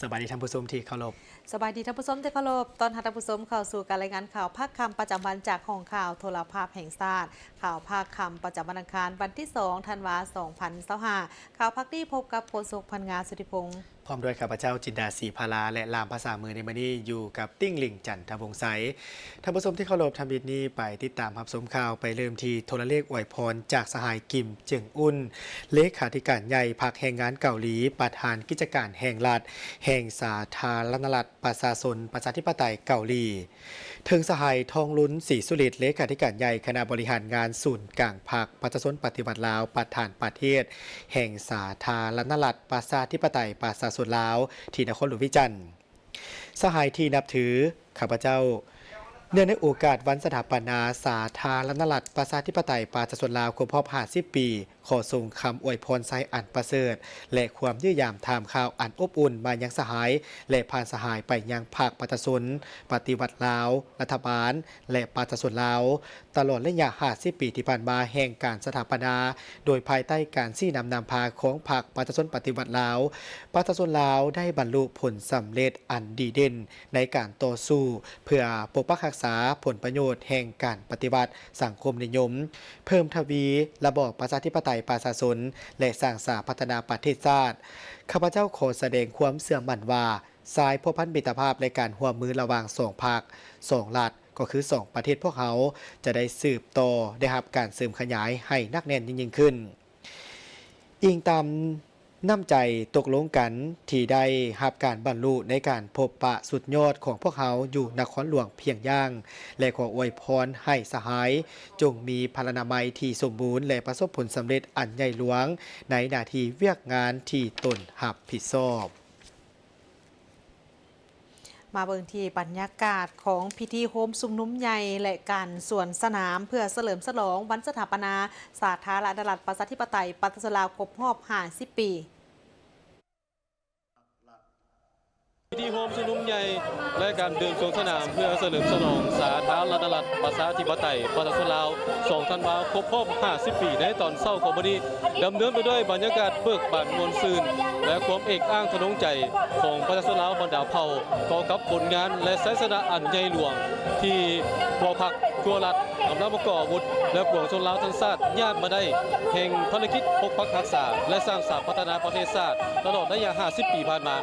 ສະບາຍດີທ່ານຜູ້ຊົມທີ່ເຄົາລົບ. ສະບາຍດີທ່ານຜູ້ຊົມທີ່ເຄົາລົບ. ຕ້ອນຮັບທ່ານຜູ້ຊົມເຂົ້າສູ່ການລາຍງານຂ່າວພາກຄ່ຳປະຈຳວັນຈາກຫ້ອງຂ່າວໂທລະພາບແຫ່ງຊາດ. ຂ່າວພາກຄ່ຳປະຈຳວັນອັງຄານ ວັນທີສອງ ທັນວາ ສອງພັນຊາວຫ້າ. ຂ່າວພາກນີ້ພົບກັບໂຄສົກພັນງາ ສຸທິພົງ ພ້ອມດ້ວຍຂ້າພະເຈົ້າ ຈິນດາ ສີພາລາ ແລະ ລ່າມພາສາມືໃນມື້ນີ້ຢູ່ກັບ ຕິ່ງລິງ ຈັນທະວົງໄຊ. ທ່ານຜູ້ຊົມທີ່ເຄົາລົບ, ທຳອິດນີ້ໄປຕິດຕາມຮັບຊົມຂ່າວ, ໄປເລີ່ມທີ່ໂທລະເລກອວຍພອນຈາກສະຫາຍ ກິມ ເຈິງອຸນ, ເລຂາທິການໃຫຍ່ພັກແຮງງານເກົາຫຼີ, ປະທານກິດຈະການແຫ່ງລັດ ແຫ່ງສາທາລະນະລັດ ປະຊາຊົນປະຊາທິປະໄຕເກົາຫຼີ. ເຖິງສະຫາຍ ທອງລຸນ ສີສຸລິດ, ເລຂາທິການໃຫຍ່ຄະນະບໍລິຫານງານສູນກາງພັກປະຊາຊົນປະຕິວັດລາວ, ປະທານປະເທດແຫ່ງສາທາລະນະລັດປະຊາທິປະໄຕປະຊາຊົນລາວ ທີ່ນະຄອນຫຼວງວຽງຈັນ. ສະຫາຍທີ່ນັບຖື, ຂ້າພະເຈົ້າ ເນື່ອງໃນໂອກາດວັນສະຖາປະນາສາທາລະນະລັດປະຊາທິປະໄຕປະຊາຊົນລາວຄົບຮອບຫ້າສິບປີ, ຂໍສົ່ງຄຳອວຍພອນໄຊອັນປະເສີດ ແລະ ຄວາມຢ້ຽມຢາມຖາມຂ່າວອັນອົບອຸ່ນມາຍັງສະຫາຍ ແລະ ຜ່ານສະຫາຍໄປຍັງພັກປະຊາຊົນປະຕິວັດລາວ, ລັດຖະບານ ແລະ ປະຊາຊົນລາວ ຕະຫຼອດໄລຍະຫ້າສິບປີທີ່ຜ່ານມາແຫ່ງການສະຖາປະນາ ໂດຍພາຍໃຕ້ການຊີ້ນຳນຳພາຂອງພັກປະຊາຊົນປະຕິວັດລາວ, ປະຊາຊົນລາວໄດ້ບັນລຸຜົນສຳເລັດອັນດີເດັ່ນໃນການຕໍ່ສູ້ເພື່ອປົກປັກຮັກສາຜົນປະໂຫຍດແຫ່ງການປະຕິວັດສັງຄົມນິຍົມ, ເພີ່ມທະວີລະບອບປະຊາທິປະໄຕປະຊາຊົນ ແລະ ສ້າງສາພັດທະນາປະເທດຊາດ. ຂ້າພະເຈົ້າຂໍສະແດງຄວາມເຊື່ອໝັ້ນວ່າ ສາຍພົວພັນມິດຕະພາບ ແລະ ການຮ່ວມມືລະຫວ່າງສອງພັກ, ສອງລັດ, ກໍຄືສອງປະເທດພວກເຮົາ ຈະໄດ້ສືບຕໍ່ໄດ້ຮັບການເສີມຂະຫຍາຍໃຫ້ໜັກແໜ້ນຍິ່ງໆຂຶ້ນ. ອີງຕາມນ້ຳໃຈຕົກລົງກັນທີ່ໄດ້ຮັບການບັນລຸໃນການພົບປະສຸດຍອດຂອງພວກເຮົາຢູ່ນະຄອນຫຼວງພຽງຢາງ ແລະ ຂໍອວຍພອນໃຫ້ສະຫາຍຈົ່ງມີພະລານາໄມທີ່ສົມບູນ ແລະ ປະສົບຜົນສຳເລັດອັນໃຫຍ່ຫຼວງໃນໜ້າທີ່ວຽກງານທີ່ຕົນຮັບຜິດຊອບ. ມາເບິ່ງທີ່ບັນຍາກາດຂອງພິທີໂຮມຊຸມນຸມໃຫຍ່ ແລະ ການສວນສະໜາມ ເພື່ອສະເຫຼີມສະຫຼອງວັນສະຖາປະນາສາທາລະນະລັດປະຊາທິປະໄຕປະຊາຊົນລາວຄົບຮອບຫ້າສິບປີ. ພິທີໂຮມຊຸມນຸມໃຫຍ່ ແລະ ການເດີນສວນສະໜາມ ເພື່ອສະເຫຼີມສະຫຼອງສາທາລະນະລັດປະຊາທິປະໄຕປະຊາຊົນລາວ ສອງທັນວາ ຄົບຮອບຫ້າສິບປີ ໃນຕອນເຊົ້າຂອງມື້ນີ້ ດຳເນີນໄປດ້ວຍບັນຍາກາດເບີກບານມ່ວນຊື່ນ ແລະ ຄວາມເອກອ້າງທະນົງໃຈຂອງປະຊາຊົນລາວບັນດາເຜົ່າ ຕໍ່ກັບຜົນງານ ແລະ ໄຊຊະນະອັນໃຫຍ່ຫຼວງ ທີ່ທົ່ວພັກ, ທົ່ວລັດ, ກຳລັງປະກອບອາວຸດ ແລະ ປວງຊົນລາວທັງຊາດຍາດມາໄດ້ ແຫ່ງພາລະກິດປົກປັກຮັກສາ ແລະ ສ້າງສາພັດທະນາປະເທດຊາດ ຕະຫຼອດໄລຍະຫ້າສິບປີຜ່ານມາ.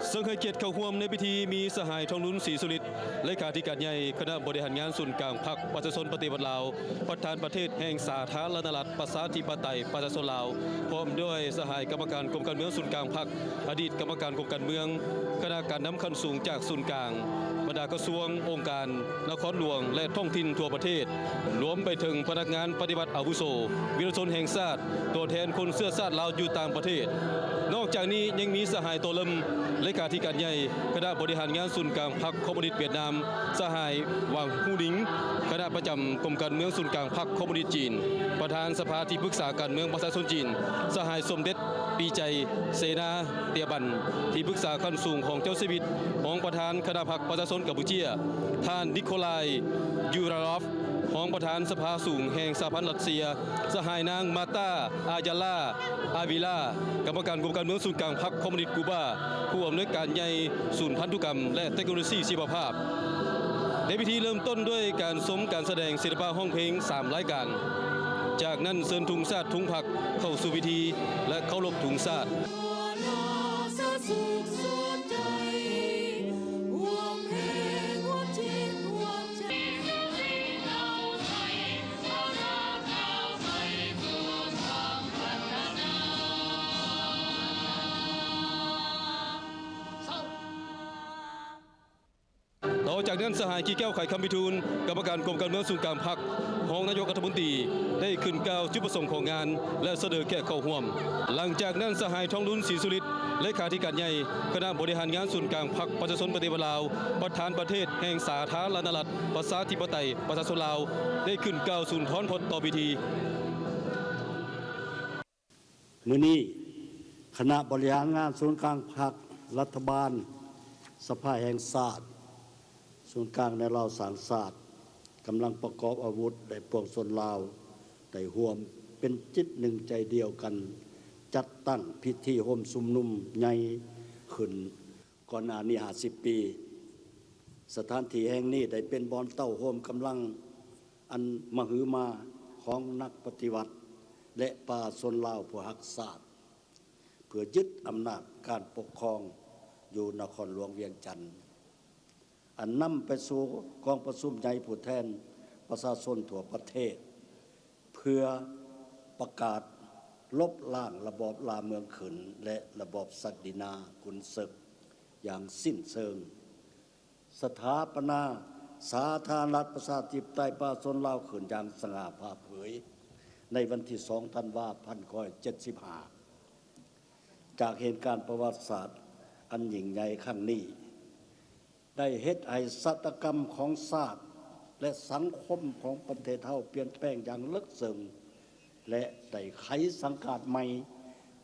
ເຊິ່ງໃຫ້ກຽດເຂົ້າຮ່ວມໃນພິທີມີສະຫາຍ ທອງລຸນ ສີສຸລິດ, ເລຂາທິການໃຫຍ່ຄະນະບໍລິຫານງານສູນກາງພັກປະຊາຊົນປະຕິວັດລາວ, ປະທານປະເທດແຫ່ງສາທາລະນະລັດປະຊາທິປະໄຕປະຊາຊົນລາວ, ພ້ອມດ້ວຍສະຫາຍກຳມະການກົມການເມືອງສູນກາງພັກ, ອະດີດກຳມະການກົມການເມືອງ, ຄະນະການນຳຂັ້ນສູງຈາກສູນກາງ, ບັນດາກະຊວງ, ອົງການ, ນະຄອນຫຼວງ ແລະ ທ້ອງຖິ່ນທົ່ວປະເທດ, ລວມໄປເຖິງພະນັກງານປະຕິວັດອາວຸໂສ, ວິທະຍາຊົນແຫ່ງຊາດ, ຕົວແທນຄົນເຊື້ອຊາດລາວຢູ່ຕ່າງປະເທດ. ນອກຈາກນີ້ຍັງມີສະຫາຍ ໂຕເລິມ ເລຂາທິການໃຫຍ່ຄະນະບໍລິຫານງານສູນກາງພັກຄອມມູນິດຫວຽດນາມ, ສະຫາຍ ຫວັງ ຫູໜິງ ຄະນະປະຈຳກົມການເມືອງສູນກາງພັກຄອມມູນິດຈີນ, ປະທານສະພາທີ່ປຶກສາການເມືອງປະຊາຊົນຈີນ, ສະຫາຍ ສົມເດັດ ປີໄຈ ເສນາ ເຕຍບັນ ທີ່ປຶກສາຂັ້ນສູງຂອງເຈົ້າຊີວິດ, ຮອງປະທານຄະນະພັກປະຊາຊົນກຳປູເຈຍ, ທ່ານ ນິໂຄລາຍ ຢູຣາລອຟ ຮອງປະທານສະພາສູງແຫ່ງສະຫະພັນລັດເຊຍ, ສະຫາຍ ນາງ ມາຕາ ອາຢາລາ ອາວິລາ ກຳມະການກົມການເມືອງສູນກາງພັກຄອມມູນິດກູບາ, ຜູ້ອຳນວຍການໃຫຍ່ສູນພັນທຸກຳ ແລະ ເຕັກໂນໂລຊີຊີວະພາບ. ໃນພິທີເລີ່ມຕົ້ນດ້ວຍການຊົມການສະແດງສິລະປະຮ້ອງເພງສາມລາຍການ. ຈາກນັ້ນເຊີນທຸງຊາດທຸງພັກເຂົ້າສູ່ພິທີ ແລະ ເຄົາລົບທຸງຊາດ. ຕໍ່ຈາກນັ້ນ ສະຫາຍ ກິແກ້ວ ໄຂຄຳວິທູນ ກຳມະການກົມການເມືອງສູນກາງພັກ, ຮອງນາຍົກລັດຖະມົນຕີ ໄດ້ຂຶ້ນກ່າວຈຸດປະສົງຂອງງານ ແລະ ສະເໜີແຂກເຂົ້າຮ່ວມ. ຫຼັງຈາກນັ້ນ ສະຫາຍ ທອງລຸນ ສີສຸລິດ ເລຂາທິການໃຫຍ່ຄະນະບໍລິຫານງານສູນກາງພັກປະຊາຊົນປະຕິວັດລາວ, ປະທານປະເທດແຫ່ງສາທາລະນະລັດປະຊາທິປະໄຕປະຊາຊົນລາວ ໄດ້ຂຶ້ນກ່າວສຸນທອນພົດຕໍ່ພິທີ. ມື້ນີ້ ຄະນະບໍລິຫານງານສູນກາງພັກ, ລັດຖະບານ, ສະພາແຫ່ງຊາດ, ສູນກາງແນວລາວສ້າງຊາດ, ກຳລັງປະກອບອາວຸດ ແລະ ປວງຊົນລາວ ໄດ້ຮ່ວມເປັນຈິດໜຶ່ງໃຈດຽວກັນ ຈັດຕັ້ງພິທີໂຮມຊຸມນຸມໃຫຍ່ ຄ ຂຶ້ນ. ກ່ອນໜ້ານີ້ຫ້າສິບປີ, ສະຖານທີ່ແຫ່ງນີ້ໄດ້ເປັນບ່ອນເຕົ້າໂຮມກຳລັງອັນມະຫຶມາຂອງນັກປະຕິວັດ ແລະ ປະຊາຊົນລາວຜູ້ຮັກຊາດ ເພື່ອຍຶດອຳນາດການປົກຄອງຢູ່ນະຄອນຫຼວງວຽງຈັນ. ອັນນຳໄປສູ່ກອງປະຊຸມໃຫຍ່ຜູ້ແທນປະຊາຊົນທົ່ວປະເທດ ເພື່ອປະກາດລົບລ້າງລະບອບລ່າເມືອງຂຶ້ນ ແລະ ລະບອບສັກດິນາຂຸນເສິກຢ່າງສິ້ນເຊີງ, ສະຖາປະນາສາທາລະນະລັດປະຊາທິປະໄຕປະຊາຊົນລາວຂຶ້ນຢ່າງສະຫງ່າຜ່າເຜີຍ ໃນວັນທີສອງ ທັນວາ ພັນເກົ້າຮ້ອຍເຈັດສິບຫ້າ. ຈາກເຫດການປະຫວັດສາດອັນຍິ່ງໃຫຍ່ຄັ້ງນີ້ ໄດ້ເຮັດໃຫ້ຊະຕາກຳຂອງຊາດ ແລະ ສັງຄົມຂອງປະເທດເຮົາປ່ຽນແປງຢ່າງເລິກເຊິ່ງ ແລະ ໄດ້ໄຂສັງກາດໃໝ່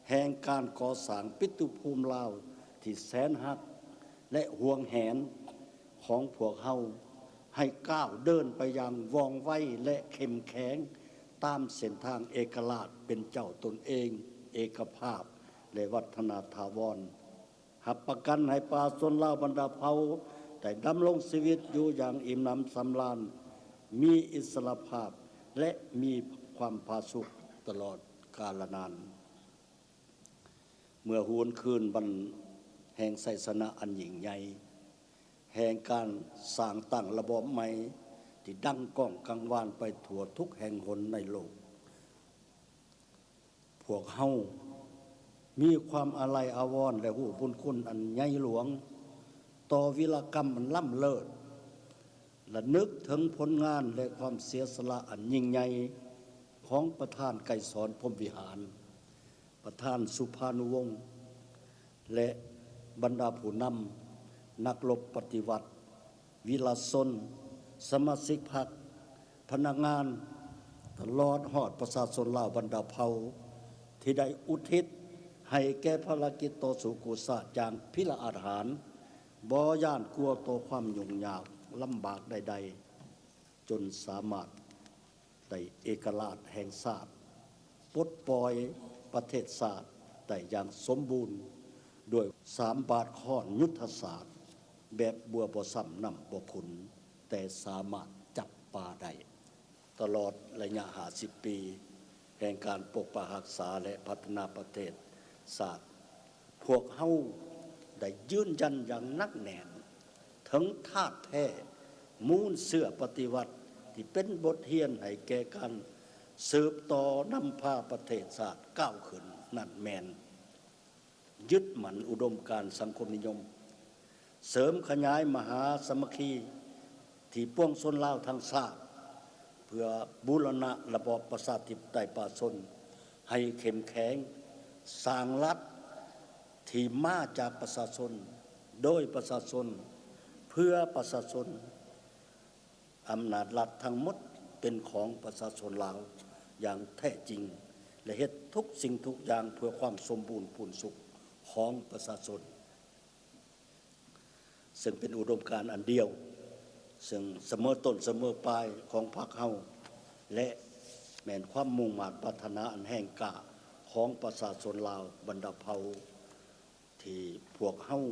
ແຫ່ງການກໍ່ສ້າງປິຕຸພູມລາວທີ່ແສນຮັກ ແລະ ຫວງແຫນຂອງພວກເຮົາ ໃຫ້ກ້າວເດີນໄປຢ່າງວ່ອງໄວ ແລະ ເຂັ້ມແຂງ ຕາມເສັ້ນທາງເອກະລາດເປັນເຈົ້າຕົນເອງ, ເອກະພາບ ແລະ ວັດທະນາຖາວອນ. ຮັບປະກັນໃຫ້ປະຊາຊົນລາວບັນດາເຜົ່າໄດ້ດຳລົງຊີວິດຢູ່ຢ່າງອີ່ມໜຳສຳລານ, ມີອິດສະຫຼະພາບ ແລະ ມີຄວາມຜາສຸກຕະຫຼອດກາລະນານ. ເມື່ອຫວນຄືນວັນແຫ່ງໄຊຊະນະອັນຍິ່ງໃຫຍ່ ແຫ່ງການສ້າງຕັ້ງລະບອບໃໝ່ທີ່ດັງກ້ອງກັງວານໄປທົ່ວທຸກແຫ່ງຫົນໃນໂລກ, ພວກເຮົາມີຄວາມອາໄລອາວອນ ແລະ ຮູ້ບຸນຄຸນອັນໃຫຍ່ຫຼວງຕໍ່ວີລະກຳອັນລ້ຳເລີດ, ລະນຶກເຖິງຜົນງານ ແລະ ຄວາມເສຍສະຫຼະອັນຍິ່ງໃຫຍ່ຂອງປະທານໄກສອນ ພົມວິຫານ, ປະທານສຸພານຸວົງ ແລະ ບັນດາຜູ້ນຳ, ນັກລົບປະຕິວັດ, ວິລະຊົນ, ສະມາຊິກພັກ, ພະນັກງານ, ຕະຫຼອດຮອດປະຊາຊົນລາວບັນດາເຜົ່າ ທີ່ໄດ້ອຸທິດໃຫ້ແກ່ພາລະກິດຕໍ່ສູ້ກູ້ຊາດຢ່າງພິລະອາດຫານ, ບໍ່ຢ້ານກົວຕໍ່ຄວາມຫຍຸ້ງຍາກລຳບາກໃດໆ, ຈົນສາມາດ ໄດ້ເອກະລາດແຫ່ງຊາດ, ປົດປ່ອຍປະເທດຊາດໄດ້ຢ່າງສົມບູນ ດ້ວຍສາມບາດຄ້ອນຍຸດທະສາດ ແບບບົວບໍ່ຊ້ຳນ້ຳບໍ່ຂຸ້ນ, ແຕ່ສາມາດຈັບປາໄດ້. ຕະຫຼອດໄລຍະຫ້າສິບປີແຫ່ງການປົກປັກຮັກສາ ແລະ ພັດທະນາປະເທດຊາດ, ພວກເຮົາໄດ້ຢືນຢັນຢ່າງໜັກແໜ້ນເຖິງທາດແທ້ມູນເຊື້ອປະຕິວັດ ທີ່ເປັນບົດຮຽນໃຫ້ແກ່ການສືບຕໍ່ນຳພາປະເທດຊາດກ້າວຂຶ້ນນັ້ນແມ່ນ ຍຶດໝັ້ນອຸດົມການສັງຄົມນິຍົມ, ເສີມຂະຫຍາຍມະຫາສາມັກຄີ ທີ່ປວງຊົນລາວທັງຊາດ ເພື່ອບູລະນະລະບອບປະຊາທິປະໄຕປະຊາຊົນໃຫ້ເຂັ້ມແຂງ, ສ້າງລັດທີ່ມາຈາກປະຊາຊົນ, ໂດຍປະຊາຊົນ, ເພື່ອປະຊາຊົນ, ອຳນາດລັດທັງໝົດເປັນຂອງປະຊາຊົນລາວຢ່າງແທ້ຈິງ ແລະ ເຮັດທຸກສິ່ງທຸກຢ່າງເພື່ອຄວາມສົມບູນພູນສຸກຂອງປະຊາຊົນ. ເຊິ່ງເປັນອຸດົມການອັນດຽວ ເຊິ່ງສະເໝີຕົ້ນສະເໝີປາຍຂອງພັກເຮົາ ແລະ ແມ່ນຄວາມມຸ່ງມາດປາດຖະໜາອັນແຮງກ້າຂອງປະຊາຊົນລາວບັນດາເຜົ່າ ທີ່ພວກເຮົາ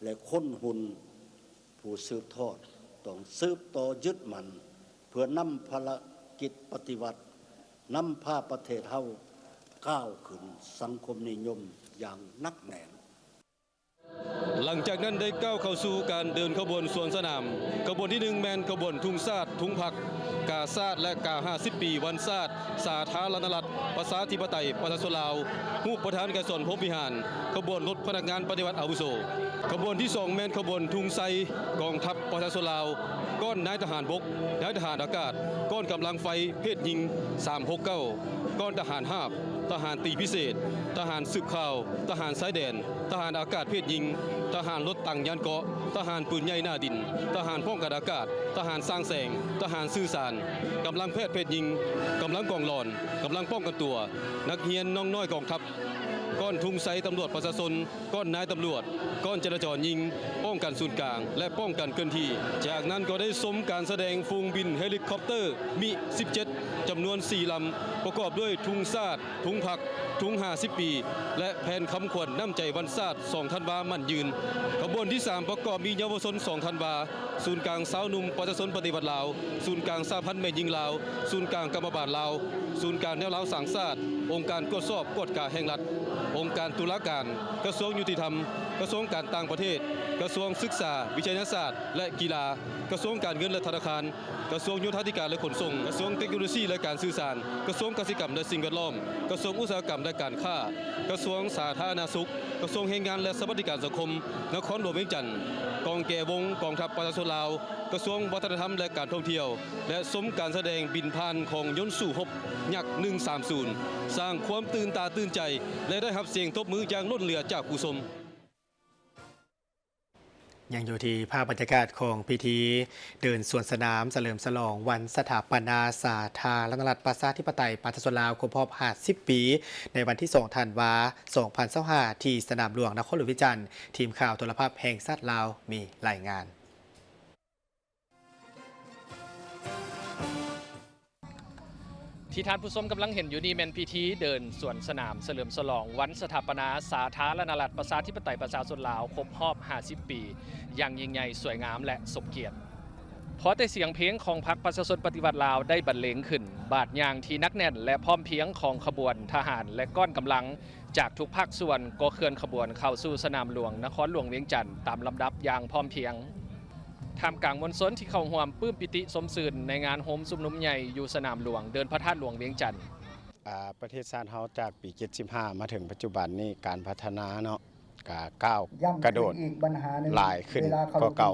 ແລະ ຄົນຮຸ່ນຜູ້ສືບທອດ ຕ້ອງສືບຕໍ່ຍຶດໝັ້ນ ເພື່ອນຳພາລະກິດປະຕິວັດ ນຳພາປະເທດເຮົາກ້າວຂຶ້ນສັງຄົມນິຍົມຢ່າງໜັກແໜ້ນ. ຫຼັງຈາກນັ້ນໄດ້ກ້າວເຂົ້າສູ່ການເດີນຂະບວນສວນສະໜາມ. ຂະບວນທີໜຶ່ງແມ່ນຂະບວນທຸງຊາດ, ທຸງພັກ, ກາຊາດ ແລະ ກາຫ້າສິບປີວັນຊາດສາທາລະນະລັດປະຊາທິປະໄຕປະຊາຊົນລາວ, ຮູບປະທານໄກສອນ ພົມວິຫານ, ຂະບວນລົດພະນັກງານປະຕິວັດອາວຸໂສ. ຂະບວນທີສອງແມ່ນຂະບວນທຸງໄຊກອງທັບປະຊາຊົນລາວ, ກ້ອນນາຍທະຫານບົກ, ນາຍທະຫານອາກາດ, ກ້ອນກຳລັງໄຟເພດຍິງ ສາມຫົກເກົ້າ, ກ້ອນທະຫານຮາບ, ທະຫານຕີພິເສດ, ທະຫານສືບຂ່າວ, ທະຫານຊາຍແດນ, ທະຫານອາກາດເພດຍິງ, ທະຫານລົດຖັງຍານເກາະ, ທະຫານປືນໃຫຍ່ໜ້າດິນ, ທະຫານປ້ອງກັນອາກາດ, ທະຫານສ້າງແສງ, ທະຫານສື່ສານ, ກຳລັງແພດເພດຍິງ, ກຳລັງກອງຫຼອນ, ກຳລັງປ້ອງກັນຕົວ, ນັກຮຽນນ້ອງນ້ອຍກອງທັບ, ກ້ອນທຸງໄຊຕຳຫຼວດປະຊາຊົນ, ກ້ອນນາຍຕຳຫຼວດ, ກ້ອນຈະລາຈອນຍິງ, ປ້ອງກັນສູນກາງ ແລະ ປ້ອງກັນເຄື່ອນທີ່. ຈາກນັ້ນກໍໄດ້ຊົມການສະແດງຝູງບິນເຮລິຄອບເຕີ ມິ ສິບເຈັດ ຈຳນວນສີ່ລຳ ປະກອບດ້ວຍທຸງຊາດ, ທຸງພັກ, ທຸງຫ້າສິບປີ ແລະ ແຜ່ນຄຳຂວັນນ້ຳໃຈວັນຊາດ ສອງທັນວາ ໝັ້ນຍືນ. ຂະບວນທີສາມ ປະກອບມີເຍົາວະຊົນ ສອງທັນວາ, ສູນກາງຊາວໜຸ່ມປະຊາຊົນປະຕິວັດລາວ, ສູນກາງສະຫະພັນແມ່ຍິງລາວ, ສູນກາງກຳມະບານລາວ, ສູນກາງແນວລາວສ້າງຊາດ, ອົງການກວດສອບກວດກາແຫ່ງລັດ, ອົງການຕຸລາການ, ກະຊວງຍຸຕິທຳ, ກະຊວງການຕ່າງປະເທດ, ກະຊວງສຶກສາ, ວິທະຍາສາດ ແລະ ກິລາ, ກະຊວງການເງິນ ແລະ ທະນາຄານ, ກະຊວງໂຍທາທິການ ແລະ ຂົນສົ່ງ, ກະຊວງເຕັກໂນໂລຊີ ແລະ ການສື່ສານ, ກະຊວງກະສິກຳ ແລະ ສິ່ງແວດລ້ອມ, ກະຊວງອຸດສາຫະກຳ ແລະ ການຄ້າ, ກະຊວງສາທາລະນະສຸກ, ກະຊວງແຮງງານ ແລະ ສະຫວັດດີການສັງຄົມ ນະຄອນຫຼວງວຽງຈັນ, ກອງແກວົງກອງທັບປະຊາຊົນລາວ, ກະຊວງວັດທະນະທຳ ແລະ ການທ່ອງທ່ຽວ ແລະ ຊົມການສະແດງບິນຜ່ານຂອງຍົນສູ້ຮົບຍັກ ໜຶ່ງສາມສູນ ສ້າງຄວາມຕື່ນຕາຕື່ນໃຈ ແລະ ໄດ້ຮັບສຽງຕົບມືຢ່າງລົ້ນເຫຼືອຈາກຜູ້ຊົມ. ຍັງຢູ່ທີ່ພາບບັນຍາກາດຂອງພິທີເດີນສວນສະໜາມສະເຫຼີມສະຫຼອງວັນສະຖາປະນາສາທາລະນະລັດ ປະຊາທິປະໄຕ ປະຊາຊົນລາວ ຄົບຮອບຫ້າສິບປີ ໃນວັນທີສອງທັນວາ ສອງພັນຊາວຫ້າ ທີ່ສະໜາມຫຼວງ ນະຄອນຫຼວງວຽງຈັນ. ທີມຂ່າວໂທລະພາບແຫ່ງຊາດລາວມີລາຍງານ. ທີ່ທ່ານຜູ້ຊົມກຳລັງເຫັນຢູ່ນີ້ແມ່ນພິທີເດີນສວນສະໜາມສະເຫຼີມສະຫຼອງວັນສະຖາປະນາສາທາລະນະລັດ ປະຊາທິປະໄຕ ປະຊາຊົນລາວ ຄົບຮອບຫ້າສິບປີ ຢ່າງຍິ່ງໃຫຍ່ ສວຍງາມ ແລະ ສົມກຽດ. ພໍແຕ່ສຽງເພງຂອງພັກປະຊາຊົນປະຕິວັດລາວໄດ້ບັນເລງຂຶ້ນ, ບາດຍ່າງທີ່ໜັກແໜ້ນ ແລະ ພ້ອມພຽງຂອງຂະບວນທະຫານ ແລະ ກ້ອນກຳລັງ ຈາກທຸກພາກສ່ວນກໍເຄື່ອນຂະບວນເຂົ້າສູ່ສະໜາມຫຼວງນະຄອນຫຼວງວຽງຈັນຕາມລຳດັບຢ່າງພ້ອມພຽງ. ທ່າມກາງມວນຊົນທີ່ເຂົ້າຮ່ວມປຶ້ມປີຕິຊົມຊື່ນໃນງານໂຮມຊຸມນຸມໃຫຍ່ຢູ່ສະໜາມຫຼວງເດີ່ນພະທາດຫຼວງວຽງຈັນ. ອາ ປະເທດຊາດເຮົາຈາກປີເຈັດສິບຫ້າມາເຖິງປັດຈຸບັນນີ້ ການພັດທະນາເນາະ ກະກ້າວກະໂດດຫຼາຍຂຶ້ນກວ່າເກົ່າ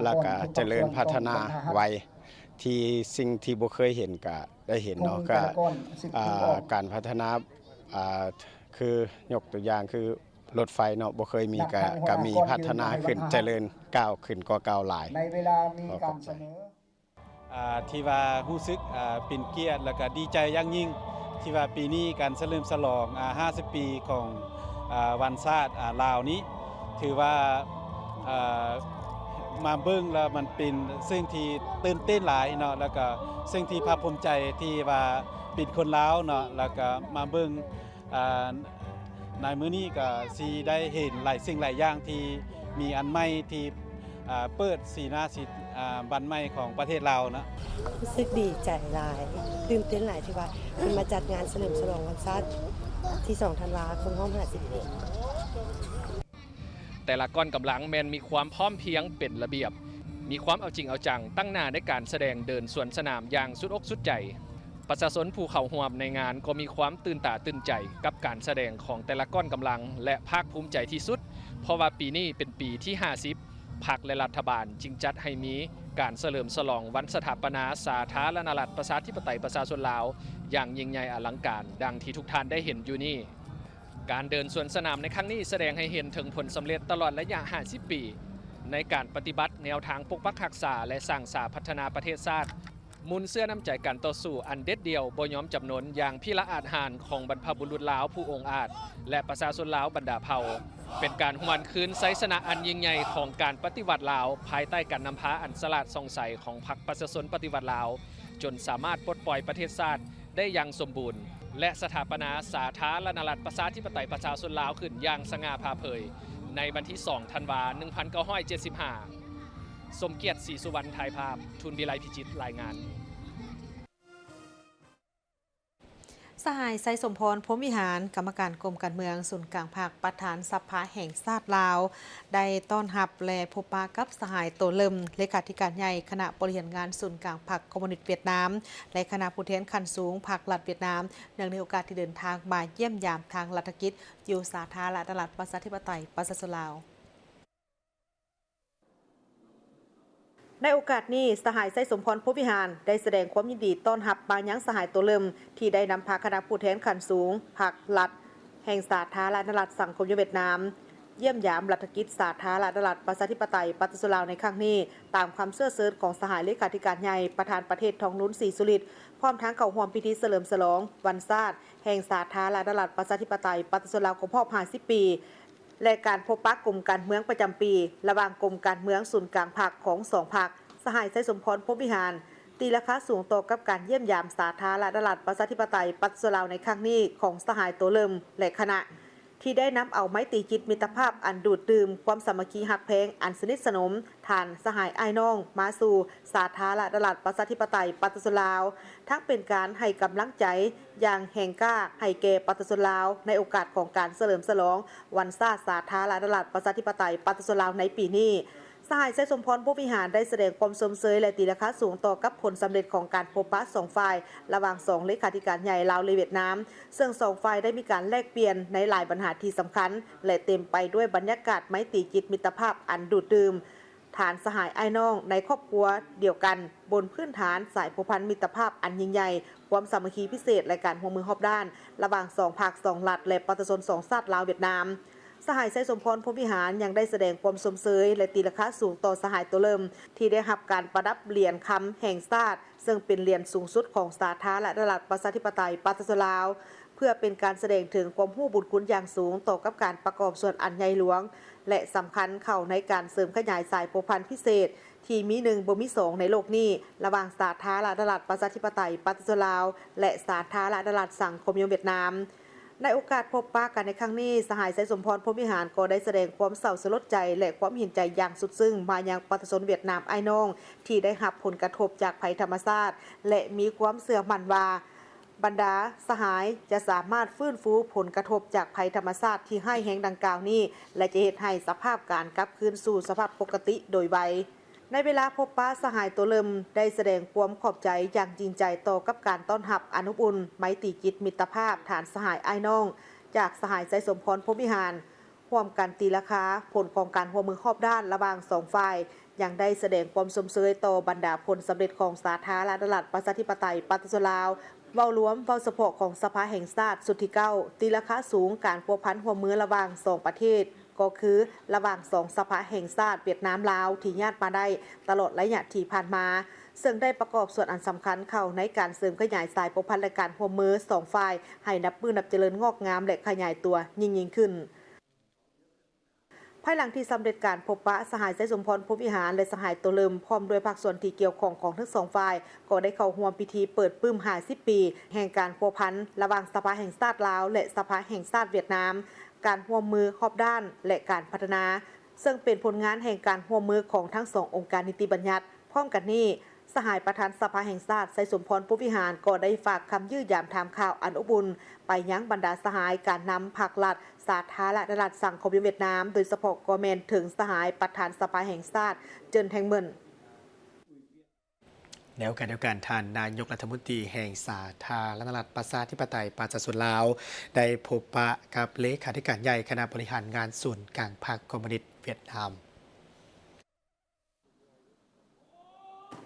ແລ້ວກະຈະເລີນພັດທະນາໄວ ທີ່ສິ່ງທີ່ບໍ່ເຄີຍເຫັນກະໄດ້ເຫັນເນາະ ກະ ອາ ການພັດທະນາ ອາ ຄືຍົກຕົວຢ່າງຄື ລົດໄຟເນາະ ບໍ່ເຄີຍມີ ກະ ກະມີພັດທະນາຂຶ້ນ ຈະເລີນກ້າວຂຶ້ນກວ່າເກົ່າຫຼາຍ. ໃນເວລາມີການສະເໜີ ອາ ທີ່ວ່າຮູ້ສຶກ ອາ ເປັນກຽດ ແລ້ວກະດີໃຈຢ່າງຍິ່ງ ທີ່ວ່າປີນີ້ການສະເຫຼີມສະຫຼອງ ອາ ຫ້າສິບປີຂອງ ອາ ວັນຊາດ ອາ ລາວນີ້ ຖືວ່າ ອາ ມາເບິ່ງແລ້ວມັນເປັນສິ່ງທີ່ຕື່ນເຕັ້ນຫຼາຍເນາະ ແລ້ວກະສິ່ງທີ່ພາກພູມໃຈທີ່ວ່າເປັນຄົນລາວເນາະ ແລ້ວກະມາເບິ່ງ ອາ ໃນມື້ນີ້ກະຊິໄດ້ເຫັນຫຼາຍສິ່ງຫຼາຍຢ່າງທີ່ມີອັນໃໝ່ ທີ່ ອາ ເປີດສີໜ້າສີ ອາ ບັນໃໝ່ຂອງປະເທດລາວເນາະ. ຮູ້ສຶກດີໃຈຫຼາຍ, ຕື່ນເຕັ້ນຫຼາຍທີ່ວ່າເພິ່ນມາຈັດງານສະເຫຼີມສະຫຼອງວັນຊາດທີສອງທັນວາ ຄົບຮອບຫ້າສິບປີ. ແຕ່ລະກ້ອນກຳລັງແມ່ນມີຄວາມພ້ອມພຽງເປັນລະບຽບ, ມີຄວາມເອົາຈິງເອົາຈັງ, ຕັ້ງໜ້າໃນການສະແດງເດີນສວນສະໜາມຢ່າງສຸດອົກສຸດໃຈ. ປະຊາຊົນຜູ້ເຂົ້າຮ່ວມໃນງານກໍມີຄວາມຕື່ນຕາຕື່ນໃຈກັບການສະແດງຂອງແຕ່ລະກ້ອນກຳລັງ ແລະ ພາກພູມໃຈທີ່ສຸດ ເພາະວ່າປີນີ້ເປັນປີທີຫ້າສິບ ພັກ ແລະ ລັດຖະບານຈຶ່ງຈັດໃຫ້ມີການສະເຫຼີມສະຫຼອງວັນສະຖາປະນາສາທາລະນະລັດ ປະຊາທິປະໄຕ ປະຊາຊົນລາວ ຢ່າງຍິ່ງໃຫຍ່ອະລັງການ ດັ່ງທີ່ທຸກທ່ານໄດ້ເຫັນຢູ່ນີ້. ການເດີນສວນສະໜາມໃນຄັ້ງນີ້ສະແດງໃຫ້ເຫັນເຖິງຜົນສຳເລັດຕະຫຼອດໄລຍະຫ້າສິບປີ ໃນການປະຕິບັດແນວທາງປົກປັກຮັກສາ ແລະ ສ້າງສາພັດທະນາປະເທດຊາດ, ມູນເຊື້ອນ້ຳໃຈການຕໍ່ສູ້ອັນເດັດດ່ຽວບໍ່ຍອມຈຳນົນຢ່າງພິລະອາດຫານຂອງບັນພະບຸລຸດລາວຜູ້ອົງອາດ ແລະ ປະຊາຊົນລາວບັນດາເຜົ່າ, ເປັນການຫວນຄືນໄຊຊະນະອັນຍິ່ງໃຫຍ່ຂອງການປະຕິວັດລາວ ພາຍໃຕ້ການນຳພາອັນສະຫຼາດສ່ອງໃສຂອງພັກປະຊາຊົນປະຕິວັດລາວ, ຈົນສາມາດປົດປ່ອຍປະເທດຊາດ ໄດ້ຢ່າງສົມບູນ ແລະ ສະຖາປະນາສາທາລະນະລັດ ປະຊາທິປະໄຕ ປະຊາຊົນລາວຂຶ້ນຢ່າງສະຫງ່າຜ່າເຜີຍ ໃນວັນທີສອງທັນວາ ໜຶ່ງພັນເກົ້າຮ້ອຍເຈັດສິບຫ້າ. ສົມກຽດ ສີສຸວັນ ຖ່າຍພາບ, ທຶນວິໄລ ພິຈິດ ລາຍງານ. ສະຫາຍ ໄຊສົມພອນ ພົມວິຫານ ກຳມະການກົມການເມືອງສູນກາງພັກ ປະທານສະພາແຫ່ງຊາດລາວ ໄດ້ຕ້ອນຮັບ ແລະ ພົບປະກັບສະຫາຍ ໂຕເລິມ ເລຂາທິການໃຫຍ່ຄະນະບໍລິຫານງານສູນກາງພັກຄອມມູນິດຫວຽດນາມ ແລະ ຄະນະຜູ້ແທນຂັ້ນສູງພັກລັດຫວຽດນາມ ເນື່ອງໃນໂອກາດທີ່ເດີນທາງມາຢ້ຽມຢາມທາງລັດຖະກິດຢູ່ສາທາລະນະລັດ ປະຊາທິປະໄຕ ປະຊາຊົນລາວ. ໃນໂອກາດນີ້, ສະຫາຍ ໄຊສົມພອນ ພົມວິຫານ ໄດ້ສະແດງຄວາມຍິນດີຕ້ອນຮັບມາຍັງສະຫາຍ ໂຕເລິມ ທີ່ໄດ້ນຳພາຄະນະຜູ້ແທນຂັ້ນສູງພັກລັດແຫ່ງສາທາລະນະລັດສັງຄົມນິຍົມຫວຽດນາມ ຢ້ຽມຢາມລັດຖະກິດສາທາລະນະລັດ ປະຊາທິປະໄຕ ປະຊາຊົນລາວໃນຄັ້ງນີ້ ຕາມຄຳເຊື້ອເຊີນຂອງສະຫາຍເລຂາທິການໃຫຍ່ ປະທານປະເທດ ທອງລຸນ ສີສຸລິດ ພ້ອມທັງເຂົ້າຮ່ວມພິທີສະເຫຼີມສະຫຼອງວັນຊາດແຫ່ງສາທາລະນະລັດ ປະຊາທິປະໄຕ ປະຊາຊົນລາວ ຄົບຮອບຫ້າສິບປີ ແລະ ການພົບປະກົມການເມືອງປະຈຳປີ ລະຫວ່າງກົມການເມືອງສູນກາງພັກຂອງສອງພັກ, ສະຫາຍ ໄຊສົມພອນ ພົມວິຫານ ຕີລາຄາສູງຕໍ່ກັບການຢ້ຽມຢາມສາທາລະນະລັດ ປະຊາທິປະໄຕ ປະຊາຊົນລາວ ໃນຄັ້ງນີ້ຂອງສະຫາຍໂຕເລີມ ແລະ ຄະນະ ທີ່ໄດ້ນຳເອົາໄມຕີຈິດມິດຕະພາບອັນດູດດື່ມຄວາມສາມັກຄີຮັກແພງອັນສະໜິດສະໜົມ ທ່ານສະຫາຍອ້າຍນ້ອງ ມາສູ່ສາທາລະນະລັດ ປະຊາທິປະໄຕ ປະຊາຊົນລາວ, ທັງເປັນການໃຫ້ກຳລັງໃຈຢ່າງແຮງກ້າໃຫ້ແກ່ປະຊາຊົນລາວ ໃນໂອກາດຂອງການສະເຫຼີມສະຫຼອງວັນຊາດສາທາລະນະລັດ ປະຊາທິປະໄຕ ປະຊາຊົນລາວ ໃນປີນີ້. ສະຫາຍ ໄຊສົມພອນ ພົມວິຫານ ໄດ້ສະແດງຄວາມຊົມເຊີຍ ແລະ ຕີລາຄາສູງຕໍ່ກັບຜົນສຳເລັດຂອງການພົບປະສອງຝ່າຍ ລະຫວ່າງສອງເລຂາທິການໃຫຍ່ລາວ ແລະ ຫວຽດນາມ, ເຊິ່ງສອງຝ່າຍໄດ້ມີການແລກປ່ຽນໃນຫຼາຍບັນຫາທີ່ສຳຄັນ ແລະ ເຕັມໄປດ້ວຍບັນຍາກາດໄມຕີຈິດມິດຕະພາບອັນດູດດື່ມ ທ່ານສະຫາຍອ້າຍນ້ອງໃນຄອບຄົວດຽວກັນ, ບົນພື້ນຖານສາຍພົວພັນມິດຕະພາບອັນຍິ່ງໃຫຍ່, ຄວາມສາມັກຄີພິເສດ ແລະ ການຮ່ວມມືຮອບດ້ານ ລະຫວ່າງສອງພັກສອງລັດ ແລະ ປະຊາຊົນສອງຊາດລາວ-ຫວຽດນາມ. ສະຫາຍ ໄຊສົມພອນ ພົມວິຫານ ຍັງໄດ້ສະແດງຄວາມຊົມເຊີຍ ແລະ ຕີລາຄາສູງຕໍ່ສະຫາຍໂຕເລີມ ທີ່ໄດ້ຮັບການປະດັບຫຼຽນຄຳແຫ່ງຊາດ ເຊິ່ງເປັນຫຼຽນສູງສຸດຂອງສາທາລະນະລັດ ປະຊາທິປະໄຕ ປະຊາຊົນລາວ ເພື່ອເປັນການສະແດງເຖິງຄວາມຮູ້ບຸນຄຸນຢ່າງສູງຕໍ່ກັບການປະກອບສ່ວນອັນໃຫຍ່ຫຼວງ ແລະ ສຳຄັນເຂົ້າໃນການເສີມຂະຫຍາຍສາຍພົວພັນພິເສດ ທີ່ມີໜຶ່ງບໍ່ມີສອງໃນໂລກນີ້ ລະຫວ່າງສາທາລະນະລັດ ປະຊາທິປະໄຕ ປະຊາຊົນລາວ ແລະ ສາທາລະນະລັດສັງຄົມນິຍົມຫວຽດນາມ. ໃນໂອກາດພົບປະກັນໃນຄັ້ງນີ້, ສະຫາຍ ໄຊສົມພອນ ພົມວິຫານ ກໍໄດ້ສະແດງຄວາມເສົ້າສະຫຼົດໃຈ ແລະ ຄວາມເຫັນໃຈຢ່າງສຸດຊຶ້ງມາຍັງປະຊາຊົນຫວຽດນາມອ້າຍນ້ອງ ທີ່ໄດ້ຮັບຜົນກະທົບຈາກໄພທຳມະຊາດ ແລະ ມີຄວາມເຊື່ອໝັ້ນວ່າ ບັນດາສະຫາຍຈະສາມາດຟື້ນຟູຜົນກະທົບຈາກໄພທຳມະຊາດທີ່ຮ້າຍແຮງດັ່ງກ່າວນີ້ ແລະ ຈະເຮັດໃຫ້ສະພາບການກັບຄືນສູ່ສະພາບປົກກະຕິໂດຍໄວ. ໃນເວລາພົບປະ, ສະຫາຍໂຕເລີມໄດ້ສະແດງຄວາມຂອບໃຈຢ່າງຈິງໃຈຕໍ່ກັບການຕ້ອນຮັບອັນອົບອຸ່ນ, ໄມຕີຈິດມິດຕະພາບ, ທ່ານສະຫາຍອ້າຍນ້ອງ ຈາກສະຫາຍ ໄຊສົມພອນ ພົມວິຫານ, ຮ່ວມກັນຕີລາຄາຜົນຂອງການຮ່ວມມືຮອບດ້ານລະຫວ່າງສອງຝ່າຍ, ຍັງໄດ້ສະແດງຄວາມຊົມເຊີຍຕໍ່ບັນດາຜົນສຳເລັດຂອງສາທາລະນະລັດ ປະຊາທິປະໄຕ ປະຊາຊົນລາວ ເວົ້າລວມ, ເວົ້າສະເພາະຂອງສະພາແຫ່ງຊາດຊຸດທີເກົ້າ, ຕີລາຄາສູງການພົວພັນຮ່ວມມືລະຫວ່າງສອງປະເທດ ກໍຄືລະຫວ່າງສອງສະພາແຫ່ງຊາດຫວຽດນາມ-ລາວ ທີ່ຍາດມາໄດ້ຕະຫຼອດໄລຍະທີ່ຜ່ານມາ, ເຊິ່ງໄດ້ປະກອບສ່ວນອັນສຳຄັນເຂົ້າໃນການເສີມຂະຫຍາຍສາຍພົວພັນ ແລະ ການຮ່ວມມືສອງຝ່າຍໃຫ້ນັບມື້ນັບຈະເລີນງອກງາມ ແລະ ຂະຫຍາຍຕົວຍິ່ງໆຂຶ້ນ. ພາຍຫຼັງທີ່ສຳເລັດການພົບປະ, ສະຫາຍ ໄຊສົມພອນ ພົມວິຫານ ແລະ ສະຫາຍໂຕເລີມ ພ້ອມດ້ວຍພາກສ່ວນທີ່ກ່ຽວຂ້ອງຂອງທັງສອງຝ່າຍ ກໍໄດ້ເຂົ້າຮ່ວມພິທີເປີດປຶ້ມຫ້າສິບປີແຫ່ງການພົວພັນລະຫວ່າງສະພາແຫ່ງຊາດລາວ ແລະ ສະພາແຫ່ງຊາດຫວຽດນາມ, ການຮ່ວມມືຮອບດ້ານ ແລະ ການພັດທະນາ, ເຊິ່ງເປັນຜົນງານແຫ່ງການຮ່ວມມືຂອງທັງສອງອົງການນິຕິບັນຍັດ. ພ້ອມກັນນີ້, ສະຫາຍປະທານສະພາແຫ່ງຊາດ ໄຊສົມພອນ ພົມວິຫານ ກໍໄດ້ຝາກຄຳຢ້ຳຢາມຖາມຂ່າວອັນອົບອຸ່ນໄປຍັງບັນດາສະຫາຍການນຳພັກລັດ ສາທາລະນະລັດສັງຄົມນິຍົມຫວຽດນາມ, ໂດຍສະເພາະກໍແມ່ນເຖິງສະຫາຍປະທານສະພາແຫ່ງຊາດ ເຈີນ ແທງເມິນ. ໃນໂອກາດດຽວກັນ, ທ່ານນາຍົກລັດຖະມົນຕີແຫ່ງສາທາລະນະລັດ ປະຊາທິປະໄຕ ປະຊາຊົນລາວ ໄດ້ພົບປະກັບເລຂາທິການໃຫຍ່ຄະນະບໍລິຫານງານສູນກາງພັກຄອມມູນິດຫວຽດນາມ.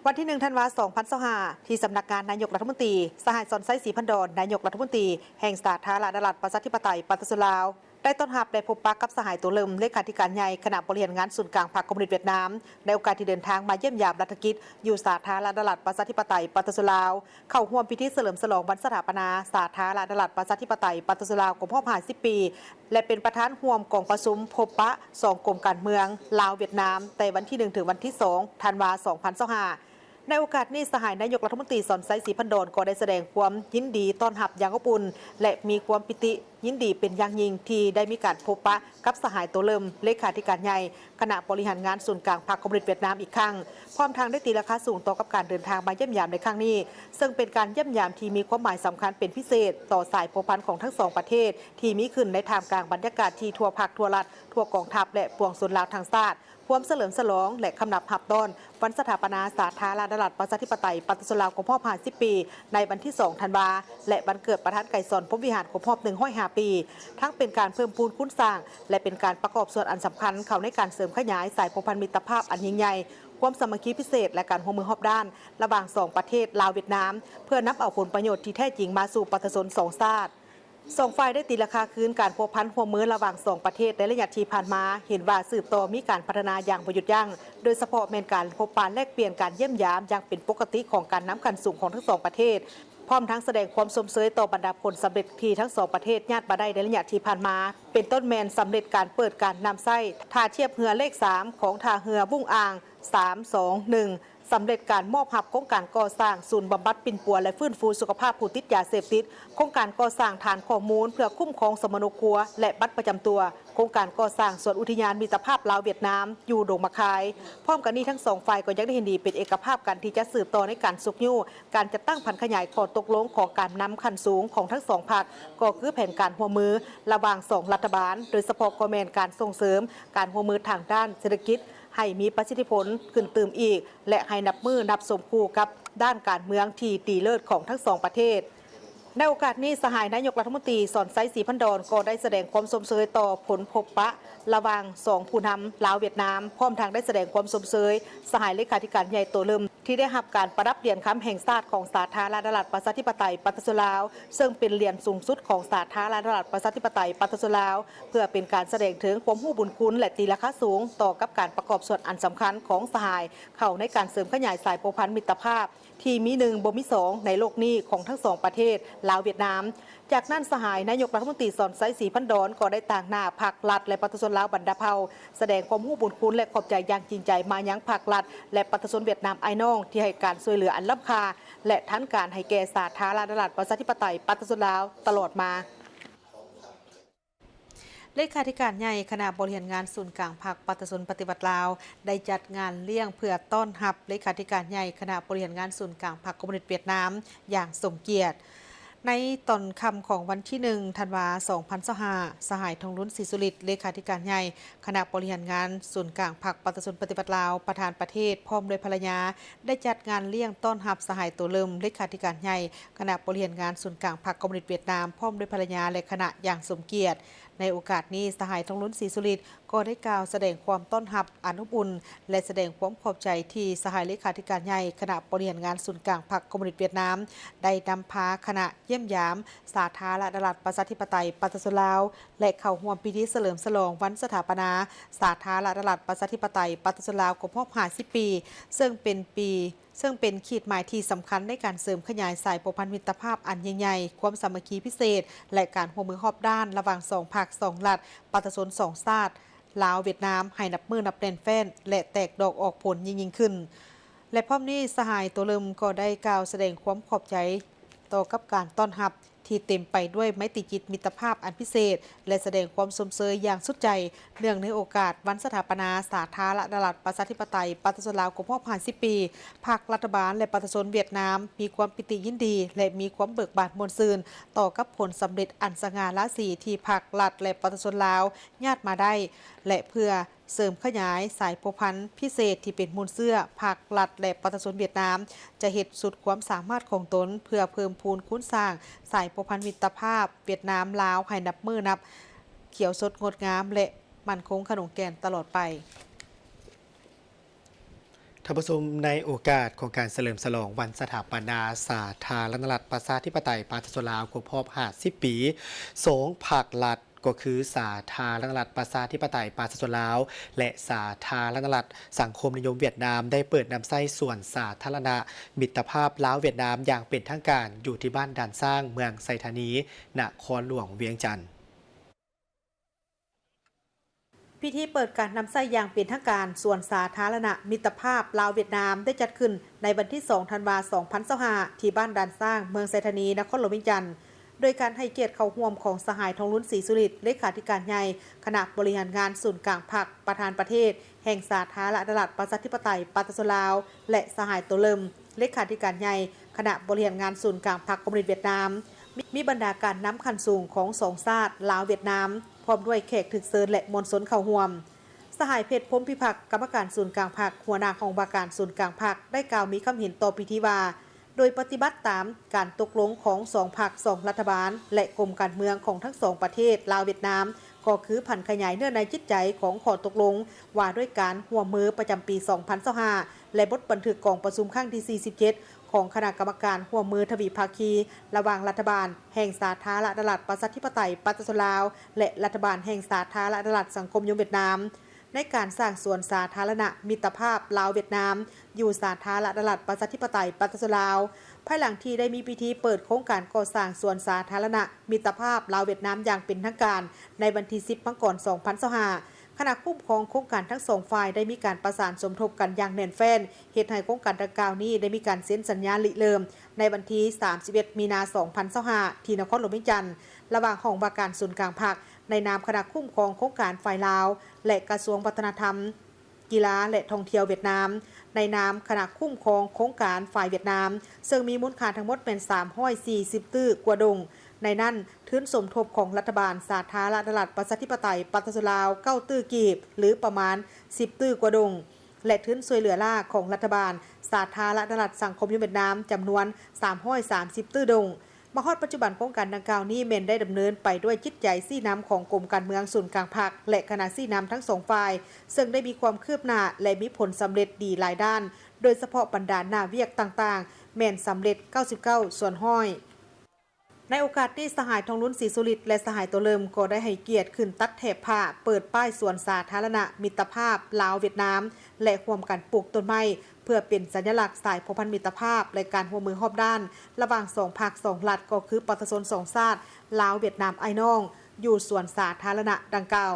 ວັນທີໜຶ່ງ ທັນວາ ສອງພັນຊາວຫ້າ ທີ່ສຳນັກງານນາຍົກລັດຖະມົນຕີ, ສະຫາຍ ສອນໄຊ ສີພັນດອນ ນາຍົກລັດຖະມົນຕີແຫ່ງສາທາລະນະລັດ ປະຊາທິປະໄຕ ປະຊາຊົນລາວ ໄດ້ຕ້ອນຮັບ ແລະ ພົບປະກັບສະຫາຍ ໂຕເລີມ ເລຂາທິການໃຫຍ່ຄະນະບໍລິຫານງານສູນກາງພັກຄອມມູນິດຫວຽດນາມ ໃນໂອກາດທີ່ເດີນທາງມາຢ້ຽມຢາມລັດຖະກິດຢູ່ສາທາລະນະລັດ ປະຊາທິປະໄຕ ປະຊາຊົນລາວ, ເຂົ້າຮ່ວມພິທີສະເຫຼີມສະຫຼອງວັນສະຖາປະນາສາທາລະນະລັດ ປະຊາທິປະໄຕ ປະຊາຊົນລາວ ຄົບຮອບຫ້າສິບປີ ແລະ ເປັນປະທານຮ່ວມກອງປະຊຸມພົບປະສອງກົມການເມືອງລາວ-ຫວຽດນາມ ແຕ່ວັນທີໜຶ່ງ ເຖິງວັນທີສອງ ທັນວາ ສອງພັນຊາວຫ້າ. ໃນໂອກາດນີ້, ສະຫາຍນາຍົກລັດຖະມົນຕີ ສອນໄຊ ສີພັນດອນ ກໍໄດ້ສະແດງຄວາມຍິນດີຕ້ອນຮັບຢ່າງອົບອຸ່ນ ແລະ ມີຄວາມປີຕິ ຍິນດີເປັນຢ່າງຍິ່ງທີ່ໄດ້ມີການພົບປະກັບສະຫາຍ ໂຕເລີມ ເລຂາທິການໃຫຍ່ຄະນະບໍລິຫານງານສູນກາງພັກຄອມມູນິດຫວຽດນາມອີກຄັ້ງ, ພ້ອມທັງໄດ້ຕີລາຄາສູງຕໍ່ກັບການເດີນທາງມາຢ້ຽມຢາມໃນຄັ້ງນີ້, ເຊິ່ງເປັນການຢ້ຽມຢາມທີ່ມີຄວາມໝາຍສຳຄັນເປັນພິເສດຕໍ່ສາຍພົວພັນຂອງທັງສອງປະເທດ ທີ່ມີຂຶ້ນໃນທ່າມກາງບັນຍາກາດທີ່ທົ່ວພັກ, ທົ່ວລັດ, ທົ່ວກອງທັບ ແລະ ປວງຊົນລາວທັງຊາດ ຮ່ວມສະເຫຼີມສະຫຼອງ ແລະ ຄຳນັບຮັບຕ້ອນວັນສະຖາປະນາສາທາລະນະລັດ ປະຊາທິປະໄຕ ປະຊາຊົນລາວ ຄົບຮອບຫ້າສິບປີ ໃນວັນທີສອງ ທັນວາ ແລະ ວັນເກີດປະທານໄກສອນ ພົມວິຫານ ຄົບຮອບ ໜຶ່ງຮ້ອຍຫ້າ ປີ, ທັງເປັນການເພີ່ມພູນຄູນສ້າງ ແລະ ເປັນການປະກອບສ່ວນອັນສຳຄັນເຂົ້າໃນການເສີມຂະຫຍາຍສາຍພົວພັນມິດຕະພາບອັນຍິ່ງໃຫຍ່, ຄວາມສາມັກຄີພິເສດ ແລະ ການຮ່ວມມືຮອບດ້ານລະຫວ່າງສອງປະເທດລາວ-ຫວຽດນາມ ເພື່ອນຳເອົາຜົນປະໂຫຍດທີ່ແທ້ຈິງມາສູ່ປະຊາຊົນສອງຊາດ. ສອງຝ່າຍໄດ້ຕີລາຄາຄືນການພົວພັນຮ່ວມມືລະຫວ່າງສອງປະເທດໃນໄລຍະທີ່ຜ່ານມາ, ເຫັນວ່າສືບຕໍ່ມີການພັດທະນາຢ່າງບໍ່ຢຸດຢັ້ງ, ໂດຍສະເພາະແມ່ນການພົບປະແລກປ່ຽນ, ການຢ້ຽມຢາມຢ່າງເປັນປົກກະຕິຂອງການນຳຂັ້ນສູງຂອງທັງສອງປະເທດ, ພ້ອມທັງສະແດງຄວາມຊົມເຊີຍຕໍ່ບັນດາຜົນສຳເລັດທີ່ທັງສອງປະເທດຍາດມາໄດ້ໃນໄລຍະທີ່ຜ່ານມາ, ເປັນຕົ້ນແມ່ນສຳເລັດການເປີດການນຳໃຊ້ທ່າທຽບເຮືອເລກສາມຂອງທ່າເຮືອວຸ້ງອ່າງ ສາມສອງໜຶ່ງ ສຳເລັດການມອບຮັບໂຄງການກໍ່ສ້າງສູນບຳບັດປິ່ນປົວ ແລະ ຟື້ນຟູສຸຂະພາບຜູ້ຕິດຢາເສບຕິດ, ໂຄງການກໍ່ສ້າງຖານຂໍ້ມູນເພື່ອຄຸ້ມຄອງສຳມະໂນຄົວ ແລະ ບັດປະຈຳຕົວ, ໂຄງການກໍ່ສ້າງສວນອຸທິຍານມິດຕະພາບລາວ-ຫວຽດນາມ ຢູ່ດົງໝາກຄາຍ. ພ້ອມກັນນີ້, ທັງສອງຝ່າຍກໍຍັງໄດ້ເຫັນດີເປັນເອກະພາບກັນທີ່ຈະສືບຕໍ່ໃນການຊຸກຍູ້ການຈັດຕັ້ງຜັນຂະຫຍາຍຂໍ້ຕົກລົງຂອງການນຳຂັ້ນສູງຂອງທັງສອງພັກ, ກໍຄືແຜນການຮ່ວມມືລະຫວ່າງສອງລັດຖະບານ, ໂດຍສະເພາະກໍແມ່ນການສົ່ງເສີມການຮ່ວມມືທາງດ້ານເສດຖະກິດໃຫ້ມີປະສິດທິຜົນຂຶ້ນຕື່ມອີກ ແລະ ໃຫ້ນັບມື້ນັບຊົມຄູ່ກັບດ້ານການເມືອງທີ່ດີເລີດຂອງທັງສອງປະເທດ. ໃນໂອກາດນີ້, ສະຫາຍນາຍົກລັດຖະມົນຕີ ສອນໄຊ ສີພັນດອນ ກໍໄດ້ສະແດງຄວາມຊົມເຊີຍຕໍ່ຜົນພົບປະລະຫວ່າງສອງຜູ້ນຳລາວ-ຫວຽດນາມ, ພ້ອມທັງໄດ້ສະແດງຄວາມຊົມເຊີຍສະຫາຍເລຂາທິການໃຫຍ່ໂຕເລີ່ມ ທີ່ໄດ້ຮັບການປະດັບຫຼຽນຄຳແຫ່ງຊາດຂອງສາທາລະນະລັດປະຊາທິປະໄຕປະຊາຊົນລາວ, ເຊິ່ງເປັນຫຼຽນສູງສຸດຂອງສາທາລະນະລັດປະຊາທິປະໄຕປະຊາຊົນລາວ, ເພື່ອເປັນການສະແດງເຖິງຄວາມຮູ້ບຸນຄຸນ ແລະ ຕີລາຄາສູງຕໍ່ກັບການປະກອບສ່ວນອັນສຳຄັນຂອງສະຫາຍ ເຂົ້າໃນການເສີມຂະຫຍາຍສາຍພົວພັນມິດຕະພາບທີ່ມີໜຶ່ງບໍ່ມີສອງໃນໂລກນີ້ຂອງທັງສອງປະເທດລາວ-ຫວຽດນາມ. ຈາກນັ້ນ, ສະຫາຍນາຍົກລັດຖະມົນຕີ ສອນໄຊ ສີພັນດອນ ກໍໄດ້ຕາງໜ້າພັກລັດ ແລະ ປະຊາຊົນລາວບັນດາເຜົ່າ ສະແດງຄວາມຮູ້ບຸນຄຸນ ແລະ ຂອບໃຈຢ່າງຈິງໃຈມາຍັງພັກລັດ ແລະ ປະຊາຊົນຫວຽດນາມອ້າຍນ້ອງ ທີ່ໃຫ້ການຊ່ວຍເຫຼືອອັນລ້ຳຄ່າ ແລະ ທັນການໃຫ້ແກ່ສາທາລະນະລັດປະຊາທິປະໄຕປະຊາຊົນລາວຕະຫຼອດມາ. ເລຂາທິການໃຫຍ່ຄະນະບໍລິຫານງານສູນກາງພັກປະຊາຊົນປະຕິວັດລາວ ໄດ້ຈັດງານລ້ຽງເພື່ອຕ້ອນຮັບເລຂາທິການໃຫຍ່ຄະນະບໍລິຫານງານສູນກາງພັກຄອມມູນິດຫວຽດນາມຢ່າງສົມກຽດ. ໃນຕອນຄ່ຳຂອງວັນທີໜຶ່ງ ທັນວາ ສອງພັນຊາວຫ້າ, ສະຫາຍ ທອງລຸນ ສີສຸລິດ ເລຂາທິການໃຫຍ່ຄະນະບໍລິຫານງານສູນກາງພັກປະຊາຊົນປະຕິວັດລາວ ປະທານປະເທດ ພ້ອມດ້ວຍພັນລະຍາ ໄດ້ຈັດງານລ້ຽງຕ້ອນຮັບສະຫາຍ ໂຕເລີ່ມ ເລຂາທິການໃຫຍ່ຄະນະບໍລິຫານງານສູນກາງພັກຄອມມູນິດຫວຽດນາມ ພ້ອມດ້ວຍພັນລະຍາ ແລະ ຄະນະຢ່າງສົມກຽດ. ໃນໂອກາດນີ້, ສະຫາຍ ທອງລຸນ ສີສຸລິດ ກໍໄດ້ກ່າວສະແດງຄວາມຕ້ອນຮັບອັນອົບອຸ່ນ ແລະ ສະແດງຄວາມຂອບໃຈທີ່ສະຫາຍເລຂາທິການໃຫຍ່ຄະນະບໍລິຫານງານສູນກາງພັກຄອມມູນິດຫວຽດນາມ ໄດ້ນຳພາຄະນະຢ້ຽມຢາມສາທາລະນະລັດປະຊາທິປະໄຕປະຊາຊົນລາວ ແລະ ເຂົ້າຮ່ວມພິທີສະເຫຼີມສະຫຼອງວັນສະຖາປະນາສາທາລະນະລັດປະຊາທິປະໄຕປະຊາຊົນລາວຄົບຮອບຫ້າສິບປີ, ເຊິ່ງເປັນປີ ເຊິ່ງເປັນຂີດໝາຍທີ່ສຳຄັນໃນການເສີມຂະຫຍາຍສາຍພົວພັນມິດຕະພາບອັນຍິ່ງໃຫຍ່, ຄວາມສາມັກຄີພິເສດ ແລະ ການຮ່ວມມືຮອບດ້ານລະຫວ່າງສອງພັກສອງລັດ, ປະຊາຊົນສອງຊາດ ລາວ-ຫວຽດນາມ ໃຫ້ນັບມື້ນັບແໜ້ນແຟ້ນ ແລະ ແຕກດອກອອກຜົນຍິ່ງໆຂຶ້ນ. ແລະ ພ້ອມນີ້, ສະຫາຍ ໂຕເລີ່ມ ກໍໄດ້ກ່າວສະແດງຄວາມຂອບໃຈຕໍ່ກັບການຕ້ອນຮັບ ທີ່ເຕັມໄປດ້ວຍໄມຕີຈິດມິດຕະພາບອັນພິເສດ ແລະ ສະແດງຄວາມຊົມເຊີຍຢ່າງສຸດໃຈ ເນື່ອງໃນໂອກາດວັນສະຖາປະນາສາທາລະນະລັດປະຊາທິປະໄຕປະຊາຊົນລາວຄົບຮອບຫ້າສິບປີ. ພັກລັດຖະບານ ແລະ ປະຊາຊົນຫວຽດນາມມີຄວາມປີຕິຍິນດີ ແລະ ມີຄວາມເບີກບານມ່ວນຊື່ນຕໍ່ກັບຜົນສຳເລັດອັນສະຫງ່າລາສີທີ່ພັກລັດ ແລະ ປະຊາຊົນລາວຍາດມາໄດ້ ແລະ ເພື່ອ ເສີມຂະຫຍາຍສາຍພົວພັນພິເສດທີ່ເປັນມູນເຊື້ອ ພັກລັດ ແລະ ປະຊາຊົນຫວຽດນາມ ຈະເຮັດສຸດຄວາມສາມາດຂອງຕົນ ເພື່ອເພີ່ມພູນຄູນສ້າງສາຍພົວພັນມິດຕະພາບຫວຽດນາມ-ລາວ ໃຫ້ນັບມື້ນັບຂຽວສົດງົດງາມ ແລະ ໝັ້ນຄົງຂະໜົງແກ່ນຕະຫຼອດໄປ. ທ່ານຜູ້ຊົມ, ໃນໂອກາດຂອງການສະເຫຼີມສະຫຼອງວັນສະຖາປະນາສາທາລະນະລັດປະຊາທິປະໄຕປະຊາຊົນລາວຄົບຮອບຫ້າສິບປີ, ສອງພັກລັດ ກໍຄືສາທາລະນະລັດປະຊາທິປະໄຕປະຊາຊົນລາວ ແລະ ສາທາລະນະລັດສັງຄົມນິຍົມຫວຽດນາມ ໄດ້ເປີດນຳໃຊ້ສວນສາທາລະນະມິດຕະພາບລາວ-ຫວຽດນາມຢ່າງເປັນທາງການ ຢູ່ທີ່ບ້ານດ່ານຊ້າງ ເມືອງໄຊທານີ ນະຄອນຫຼວງວຽງຈັນ. ພິທີເປີດການນຳໃຊ້ຢ່າງເປັນທາງການສວນສາທາລະນະມິດຕະພາບລາວ-ຫວຽດນາມ ໄດ້ຈັດຂຶ້ນໃນວັນທີສອງ ທັນວາ ສອງພັນຊາວຫ້າ ທີ່ບ້ານດ່ານຊ້າງ ເມືອງໄຊທານີ ນະຄອນຫຼວງວຽງຈັນ. ໂດຍການໃຫ້ກຽດເຂົ້າຮ່ວມຂອງສະຫາຍ ທອງລຸນ ສີສຸລິດ ເລຂາທິການໃຫຍ່ຄະນະບໍລິຫານງານສູນກາງພັກ ປະທານປະເທດແຫ່ງສາທາລະນະລັດປະຊາທິປະໄຕປະຊາຊົນລາວ ແລະ ສະຫາຍ ໂຕເລີມ ເລຂາທິການໃຫຍ່ຄະນະບໍລິຫານງານສູນກາງພັກຄອມມູນິດຫວຽດນາມ, ມີບັນດາການນຳຂັ້ນສູງຂອງສອງຊາດ ລາວ-ຫວຽດນາມ ພ້ອມດ້ວຍແຂກຖືກເຊີນ ແລະ ມວນຊົນເຂົ້າຮ່ວມ. ສະຫາຍ ເພັດ ພົມພິພັກ ກຳມະການສູນກາງພັກ ຫົວໜ້າຫ້ອງວ່າການສູນກາງພັກ ໄດ້ກ່າວມີຄຳເຫັນຕໍ່ພິທີວ່າ ໂດຍປະຕິບັດຕາມການຕົກລົງຂອງສອງພັກສອງລັດຖະບານ ແລະ ກົມການເມືອງຂອງທັງສອງປະເທດ ລາວ-ຫວຽດນາມ ກໍຄືຜັນຂະຫຍາຍເນື້ອໃນຈິດໃຈຂອງຂໍ້ຕົກລົງວ່າດ້ວຍການຮ່ວມມືປະຈຳປີສອງພັນຊາວຫ້າ ແລະ ບົດບັນທຶກກອງປະຊຸມຄັ້ງທີສີ່ສິບເຈັດ ຂອງຄະນະກຳມະການຮ່ວມມືທະວີພາຄີ ລະຫວ່າງລັດຖະບານແຫ່ງສາທາລະນະລັດປະຊາທິປະໄຕປະຊາຊົນລາວ ແລະ ລັດຖະບານແຫ່ງສາທາລະນະລັດສັງຄົມນິຍົມຫວຽດນາມ ໃນການສ້າງສວນສາທາລະນະມິດຕະພາບລາວ-ຫວຽດນາມ ຢູ່ສາທາລະນະລັດປະຊາທິປະໄຕປະຊາຊົນລາວ, ພາຍຫຼັງທີ່ໄດ້ມີພິທີເປີດໂຄງການກໍ່ສ້າງສວນສາທາລະນະມິດຕະພາບລາວ-ຫວຽດນາມຢ່າງເປັນທາງການ ໃນວັນທີສິບ ມັງກອນ ສອງພັນຊາວຫ້າ, ຄະນະຄຸ້ມຄອງໂຄງການທັງສອງຝ່າຍໄດ້ມີການປະສານສົມທົບກັນຢ່າງແໜ້ນແຟ້ນ, ເຮັດໃຫ້ໂຄງການດັ່ງກ່າວນີ້ໄດ້ມີການເຊັນສັນຍາລິເລີ່ມໃນວັນທີສາມສິບເອັດ ມີນາ ສອງພັນຊາວຫ້າ ທີ່ນະຄອນຫຼວງວຽງຈັນ, ລະຫວ່າງຫ້ອງວ່າການສູນກາງພັກ ໃນນາມຄະນະຄຸ້ມຄອງໂຄງການຝ່າຍລາວ ແລະ ກະຊວງວັດທະນະທຳ, ກິລາ ແລະ ທ່ອງທ່ຽວຫວຽດນາມ, ໃນນາມຄະນະຄຸ້ມຄອງໂຄງການຝ່າຍຫວຽດນາມ, ເຊິ່ງມີມູນຄ່າທັງໝົດແມ່ນສາມຮ້ອຍສີ່ສິບຕື້ກວ່າດົງ. ໃນນັ້ນ, ທຶນສົມທົບຂອງລັດຖະບານສາທາລະນະລັດປະຊາທິປະໄຕປະຊາຊົນລາວ ເກົ້າຕື້ກີບ ຫຼື ປະມານສິບຕື້ກວ່າດົງ ແລະ ທຶນຊ່ວຍເຫຼືອລ້າຂອງລັດຖະບານສາທາລະນະລັດສັງຄົມນິຍົມຫວຽດນາມ ຈຳນວນສາມຮ້ອຍສາມສິບຕື້ດົງ. ມາຮອດປັດຈຸບັນ, ໂຄງການດັ່ງກ່າວນີ້ແມ່ນໄດ້ດຳເນີນໄປດ້ວຍຈິດໃຈຊີ້ນຳຂອງກົມການເມືອງສູນກາງພັກ ແລະ ຄະນະຊີ້ນຳທັງສອງຝ່າຍ, ເຊິ່ງໄດ້ມີຄວາມຄືບໜ້າ ແລະ ມີຜົນສຳເລັດດີຫຼາຍດ້ານ, ໂດຍສະເພາະບັນດາໜ້າວຽກຕ່າງໆ ແມ່ນສຳເລັດເກົ້າສິບເກົ້າສ່ວນຮ້ອຍ. ໃນໂອກາດນີ້, ສະຫາຍ ທອງລຸນ ສີສຸລິດ ແລະ ສະຫາຍ ໂຕເລີມ ກໍໄດ້ໃຫ້ກຽດຂຶ້ນຕັດແຖບຜ້າ, ເປີດປ້າຍສວນສາທາລະນະມິດຕະພາບລາວ-ຫວຽດນາມ ແລະ ຮ່ວມກັນປູກຕົ້ນໄມ້ ເພື່ອເປັນສັນຍະລັກສາຍພົວພັນມິດຕະພາບ ແລະ ການຮ່ວມມືຮອບດ້ານ ລະຫວ່າງສອງພັກສອງລັດ, ກໍຄືປະຊາຊົນສອງຊາດ ລາວ-ຫວຽດນາມອ້າຍນ້ອງ ຢູ່ສວນສາທາລະນະດັ່ງກ່າວ.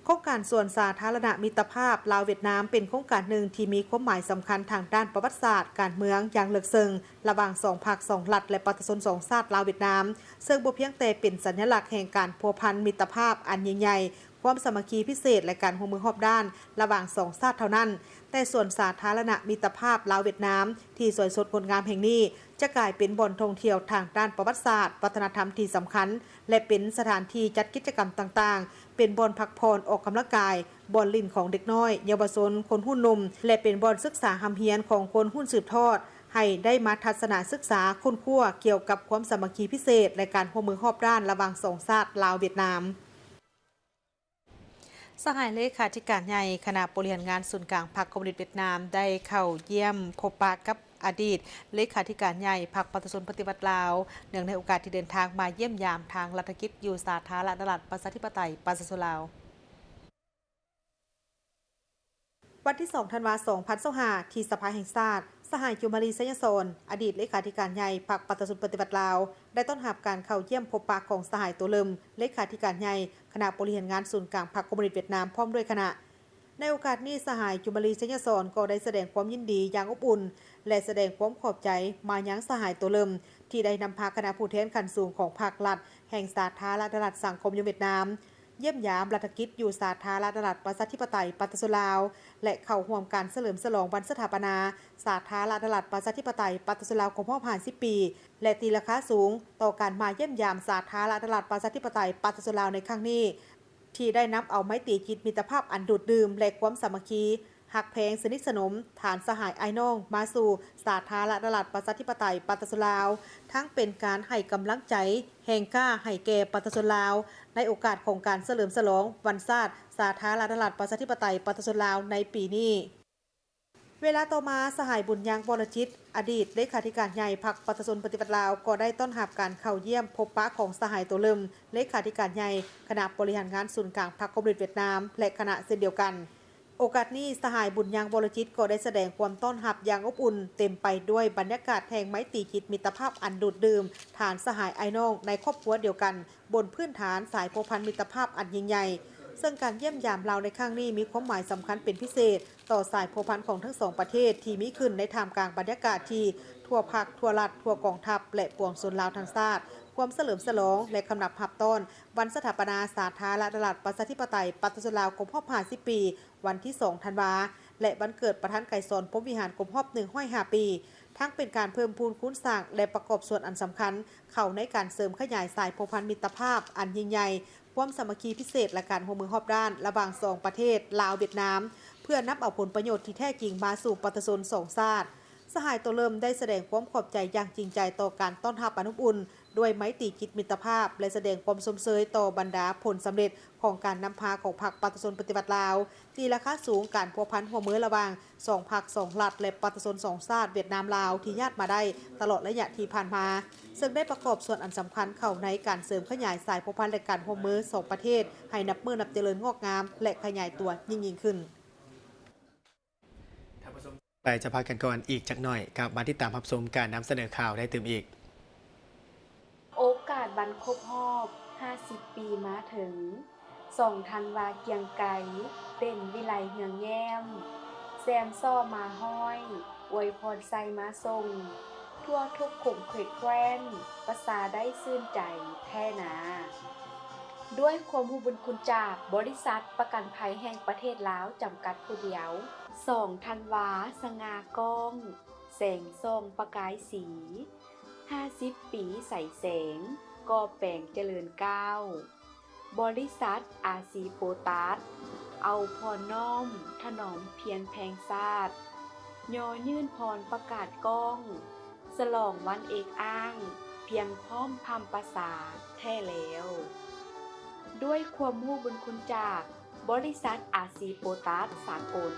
ໂຄງການສວນສາທາລະນະມິດຕະພາບລາວ-ຫວຽດນາມ ເປັນໂຄງການໜຶ່ງທີ່ມີຄວາມໝາຍສຳຄັນທາງດ້ານປະຫວັດສາດ, ການເມືອງຢ່າງເລິກເຊິ່ງ ລະຫວ່າງສອງພັກສອງລັດ ແລະ ປະຊາຊົນສອງຊາດ ລາວ-ຫວຽດນາມ, ເຊິ່ງບໍ່ພຽງແຕ່ເປັນສັນຍະລັກແຫ່ງການພົວພັນມິດຕະພາບອັນຍິ່ງໃຫຍ່, ຄວາມສາມັກຄີພິເສດ ແລະ ການຮ່ວມມືຮອບດ້ານລະຫວ່າງສອງຊາດເທົ່ານັ້ນ, ແຕ່ສວນສາທາລະນະມິດຕະພາບລາວ-ຫວຽດນາມທີ່ສວຍສົດງົດງາມແຫ່ງນີ້ ຈະກາຍເປັນບ່ອນທ່ອງທ່ຽວທາງດ້ານປະຫວັດສາດ, ວັດທະນະທຳທີ່ສຳຄັນ ແລະ ເປັນສະຖານທີ່ຈັດກິດຈະກຳຕ່າງໆ, ເປັນບ່ອນພັກຜ່ອນ, ອອກກຳລັງກາຍ, ບ່ອນຫຼິ້ນຂອງເດັກນ້ອຍ, ເຍົາວະຊົນ, ຄົນຮຸ່ນໜຸ່ມ ແລະ ເປັນບ່ອນສຶກສາຮ່ຳຮຽນຂອງຄົນຮຸ່ນສືບທອດ, ໃຫ້ໄດ້ມາທັດສະນະສຶກສາຄົ້ນຄວ້າກ່ຽວກັບຄວາມສາມັກຄີພິເສດ ແລະ ການຮ່ວມມືຮອບດ້ານລະຫວ່າງສອງຊາດ ລາວ-ຫວຽດນາມ. ສະຫາຍເລຂາທິການໃຫຍ່ຄະນະບໍລິຫານງານສູນກາງພັກຄອມມູນິດຫວຽດນາມ ໄດ້ເຂົ້າຢ້ຽມພົບປະກັບອະດີດເລຂາທິການໃຫຍ່ພັກປະຊາຊົນປະຕິວັດລາວ, ເນື່ອງໃນໂອກາດທີ່ເດີນທາງມາຢ້ຽມຢາມທາງລັດຖະກິດຢູ່ສາທາລະນະລັດປະຊາທິປະໄຕປະຊາຊົນລາວ. ວັນທີສອງ ທັນວາ ສອງພັນຊາວຫ້າ ທີ່ສະພາແຫ່ງຊາດ, ສະຫາຍ ຈຸມມາລີ ໄຊຍະສອນ ອະດີດເລຂາທິການໃຫຍ່ພັກປະຊາຊົນປະຕິວັດລາວ ໄດ້ຕ້ອນຮັບການເຂົ້າຢ້ຽມພົບປະຂອງສະຫາຍ ໂຕເລີມ ເລຂາທິການໃຫຍ່ຄະນະບໍລິຫານງານສູນກາງພັກຄອມມູນິດຫວຽດນາມ ພ້ອມດ້ວຍຄະນະ. ໃນໂອກາດນີ້, ສະຫາຍ ຈຸມມາລີ ໄຊຍະສອນ ກໍໄດ້ສະແດງຄວາມຍິນດີຢ່າງອົບອຸ່ນ ແລະ ສະແດງຄວາມຂອບໃຈມາຍັງສະຫາຍ ໂຕເລີມ ທີ່ໄດ້ນຳພາຄະນະຜູ້ແທນຂັ້ນສູງຂອງພັກລັດແຫ່ງສາທາລະນະລັດສັງຄົມນິຍົມຫວຽດນາມ ຢ້ຽມຢາມລັດຖະກິດຢູ່ສາທາລະນະລັດປະຊາທິປະໄຕປະຊາຊົນລາວ ແລະ ເຂົ້າຮ່ວມການສະເຫຼີມສະຫຼອງວັນສະຖາປະນາສາທາລະນະລັດປະຊາທິປະໄຕປະຊາຊົນລາວຄົບຮອບຫ້າສິບປີ ແລະ ຕີລາຄາສູງຕໍ່ການມາຢ້ຽມຢາມສາທາລະນະລັດປະຊາທິປະໄຕປະຊາຊົນລາວໃນຄັ້ງນີ້ ທີ່ໄດ້ນຳເອົາໄມຕີຈິດມິດຕະພາບອັນດູດດື່ມ ແລະ ຄວາມສາມັກຄີ ຮັກແພງສະໜິດສະໜົມ ທ່ານສະຫາຍອ້າຍນ້ອງມາສູ່ສາທາລະນະລັດປະຊາທິປະໄຕປະຊາຊົນລາວ, ທັງເປັນການໃຫ້ກຳລັງໃຈ, ແຮງກ້າໃຫ້ແກ່ປະຊາຊົນລາວ ໃນໂອກາດຂອງການສະເຫຼີມສະຫຼອງວັນຊາດສາທາລະນະລັດປະຊາທິປະໄຕປະຊາຊົນລາວໃນປີນີ້. ເວລາຕໍ່ມາ, ສະຫາຍ ບຸນຍັງ ວໍລະຈິດ ອະດີດເລຂາທິການໃຫຍ່ພັກປະຊາຊົນປະຕິວັດລາວ ກໍໄດ້ຕ້ອນຮັບການເຂົ້າຢ້ຽມພົບປະຂອງສະຫາຍ ໂຕເລີມ ເລຂາທິການໃຫຍ່ຄະນະບໍລິຫານງານສູນກາງພັກຄອມມູນິດຫວຽດນາມ ແລະ ຄະນະເຊັ່ນດຽວກັນ. ໂອກາດນີ້, ສະຫາຍ ບຸນຍັງ ວໍລະຈິດ ກໍໄດ້ສະແດງຄວາມຕ້ອນຮັບຢ່າງອົບອຸ່ນ, ເຕັມໄປດ້ວຍບັນຍາກາດແຫ່ງໄມຕີຈິດມິດຕະພາບອັນດູດດື່ມ, ທ່ານສະຫາຍອ້າຍນ້ອງໃນຄອບຄົວດຽວກັນ, ບົນພື້ນຖານສາຍພົວພັນມິດຕະພາບອັນຍິ່ງໃຫຍ່. ເຊິ່ງການຢ້ຽມຢາມລາວໃນຄັ້ງນີ້ມີຄວາມໝາຍສຳຄັນເປັນພິເສດຕໍ່ສາຍພົວພັນຂອງທັງສອງປະເທດທີ່ມີຂຶ້ນໃນທ່າມກາງບັນຍາກາດທີ່ທົ່ວພັກ, ທົ່ວລັດ, ທົ່ວກອງທັບ ແລະ ປວງຊົນລາວທັງຊາດ ຮ່ວມສະເຫຼີມສະຫຼອງ ແລະ ຄຳນັບຮັບຕ້ອນວັນສະຖາປະນາສາທາລະນະລັດປະຊາທິປະໄຕປະຊາຊົນລາວຄົບຮອບຫ້າສິບປີ ວັນທີສອງ ທັນວາ ແລະ ວັນເກີດປະທານໄກສອນ ພົມວິຫານ ຄົບຮອບໜຶ່ງຮ້ອຍຫ້າປີ, ທັງເປັນການເພີ່ມພູນຄູນສ້າງ ແລະ ປະກອບສ່ວນອັນສຳຄັນເຂົ້າໃນການເສີມຂະຫຍາຍສາຍພົວພັນມິດຕະພາບອັນຍິ່ງໃຫຍ່, ຄວາມສາມັກຄີພິເສດ ແລະ ການຮ່ວມມືຮອບດ້ານລະຫວ່າງສອງປະເທດ ລາວ-ຫວຽດນາມ, ເພື່ອນຳເອົາຜົນປະໂຫຍດທີ່ແທ້ຈິງມາສູ່ປະຊາຊົນສອງຊາດ. ສະຫາຍ ໂຕເລີມ ໄດ້ສະແດງຄວາມຂອບໃຈຢ່າງຈິງໃຈຕໍ່ການຕ້ອນຮັບອັນອົບອຸ່ນ ດ້ວຍໄມຕີຈິດມິດຕະພາບ ແລະ ສະແດງຄວາມຊົມເຊີຍຕໍ່ບັນດາຜົນສຳເລັດຂອງການນຳພາຂອງພັກປະຊາຊົນປະຕິວັດລາວ, ຕີລາຄາສູງການພົວພັນຮ່ວມມືລະຫວ່າງສອງພັກສອງລັດ ແລະ ປະຊາຊົນສອງຊາດ ຫວຽດນາມ-ລາວ ທີ່ຍາດມາໄດ້ຕະຫຼອດໄລຍະທີ່ຜ່ານມາ, ເຊິ່ງໄດ້ປະກອບສ່ວນອັນສຳຄັນເຂົ້າໃນການເສີມຂະຫຍາຍສາຍພົວພັນ ແລະ ການຮ່ວມມືສອງປະເທດໃຫ້ນັບມື້ນັບຈະເລີນງອກງາມ ແລະ ຂະຫຍາຍຕົວຍິ່ງໆຂຶ້ນ. ໄປຈະພັກກັນກ່ອນອີກຈັກໜ້ອຍ, ກັບມາຕິດຕາມຮັບຊົມການນຳສະເໜີຂ່າວໄດ້ຕື່ມອີກ. ໂອກາດວັນຄົບຮອບຫ້າສິບປີມາເຖິງ, ສອງທັນວາກຽງໄກ ເດັ່ນວິໄລເຮືອງແຍ້ມ ແຊມສໍ້ມາຮ້ອຍ ອວຍພອນໄຊມາສົ່ງ ທົ່ວທຸກຂົງເຂດແຄວ້ນ ປະຊາໄດ້ຊື່ນໃຈແທ້ນາ. ດ້ວຍຄວາມຮູ້ບຸນຄຸນຈາກບໍລິສັດປະກັນໄພແຫ່ງປະເທດລາວຈຳກັດຜູ້ດຽວ. ສອງທັນວາ ສະຫງ່າກ້ອງ ແສງສ່ອງປະກາຍສີ ຫ້າສິບປີໃສແສງ ກໍ່ແປງຈະເລີນກ້າວ. ບໍລິສັດອາຊີໂປຕາສ ເອົາພອນນ້ອມຖະໜອມພຽນແພງຊາດ ຍໍຍື່ນພອນປະກາດກ້ອງ ສະຫຼອງວັນເອກອ້າງ ພຽງພ້ອມພ້ຳປະສາແທ້ແລ້ວ. ດ້ວຍຄວາມຮູ້ບຸນຄຸນຈາກບໍລິສັດອາຊີໂປຕາສສາກົນ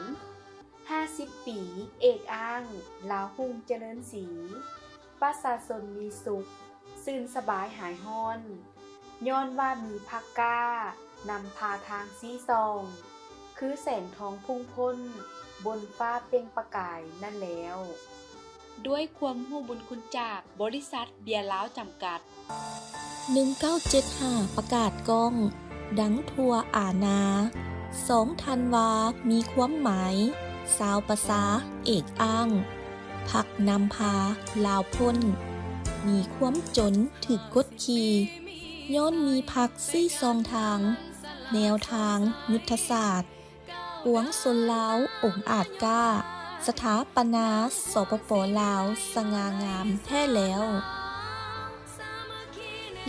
ຫ້າສິບປີເອກອ້າງ ລາວຮຸ່ງຈະເລີນສີ ປະຊາຊົນມີສຸກ ຊື່ນສະບາຍຫາຍຮ້ອນ ຍ້ອນວ່າມີຜັກກ້ານຳພາທາງຊີ້ສ່ອງ ຄືແສງທອງພຸ່ງພົ້ນບົນຟ້າເປັ່ງປະກາຍນັ້ນແລ້ວ. ດ້ວຍຄວາມຮູ້ບຸນຄຸນຈາກບໍລິສັດເບຍລາວຈຳກັດ. ໜຶ່ງເກົ້າເຈັດຫ້າ ປະກາດກ້ອງ ດັງທົ່ວອານາ. ສອງທັນວາມີຄວາມໝາຍ ຊາວປະຊາເອກອ້າງ ພັກນຳພາລາວພົ້ນມີຄວາມຈົນຖືກກົດຂີ່ ຍ້ອນມີພັກຊີ້ຊ່ອງທາງ ແນວທາງຍຸດທະສາດ ປວງຊົນລາວອົງອາດກ້າ ສະຖາປະນາ ສປປ ລາວ ສະຫງ່າງາມແທ້ແລ້ວ.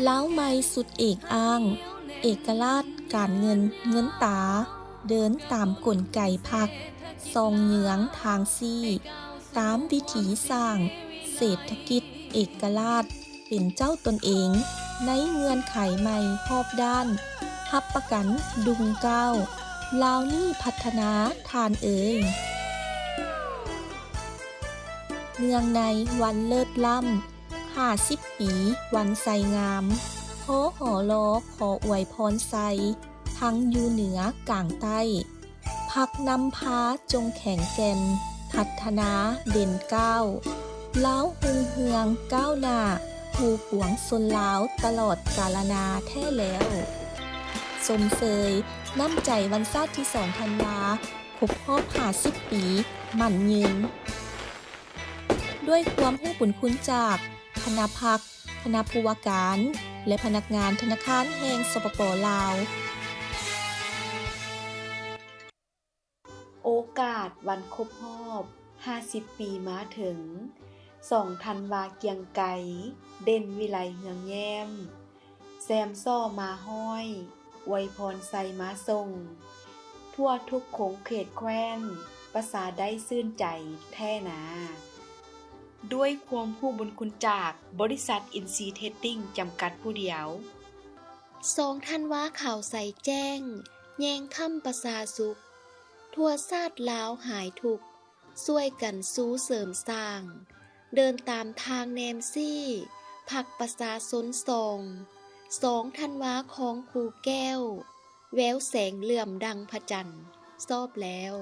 ລາວໃໝ່ສຸດເອກອ້າງ ເອກະລາດການເງິນເງິນຕາ ເດີນຕາມກົນໄກພັກ ສ່ອງເຍືອງທາງຊີ້ ຕາມວິຖີສ້າງເສດຖະກິດເອກະລາດ ເປັນເຈົ້າຕົນເອງໃນເງື່ອນໄຂໃໝ່ຮອບດ້ານ ຮັບປະກັນດຸ່ງກ້າວ ລາວນີ້ພັດທະນາທ່ານເອີຍ. ເນື່ອງໃນວັນເລີດລ້ຳ ຫ້າສິບປີວັນໄຊງາມ ພ ຫ ລ ຂໍອວຍພອນໄຊ ທັງຢູ່ເໜືອກາງໃຕ້ ພັກນຳພາຈົ່ງແຂງແກ່ນ ພັດທະນາເດັ່ນກ້າວ ລາວຮຸ່ງເຮືອງກ້າວໜ້າ ຄູ່ປວງຊົນລາວຕະຫຼອດກາລະນາແທ້ແລ້ວ. ຊົມເຊີຍນ້ຳໃຈວັນຊາດທີສອງທັນວາ ຄົບຮອບຫ້າສິບປີໝັ້ນຍືນ. ດ້ວຍຄວາມຮູ້ບຸນຄຸນຈາກຄະນະພັກ ຄະນະຜູ້ວ່າການ ແລະ ພະນັກງານທະນາຄານແຫ່ງ ສປປ ລາວ. ໂອກາດວັນຄົບຮອບຫ້າສິບປີມາເຖິງ ສອງທັນວາກຽງໄກ ເດັ່ນວິໄລເຮືອງແຍ້ມ ແຊມສໍ້ມາຮ້ອຍ ອວຍພອນໄຊມາສົ່ງ ທົ່ວທຸກຂົງເຂດແຄວ້ນ ປະຊາໄດ້ຊື່ນໃຈແທ້ນາ. ດ້ວຍຄວາມຮູ້ບຸນຄຸນຈາກບໍລິສັດອິນຊີເທຣດດິ້ງຈຳກັດຜູ້ດຽວ. ສອງທັນວາຂາວໃສແຈ້ງ ແຍງຄ້ຳປະຊາສຸກ ທົ່ວຊາດລາວຫາຍທຸກ ຊ່ວຍກັນຊູເສີມສ້າງ ເດີນຕາມທາງແນມຊີ້ ພັກປະຊາຊົນສອງ ສອງທັນວາຄອງຄູແກ້ວ ແວວແສງເຫຼື້ອມດັ່ງພະຈັນ ຊອບແລ້ວ.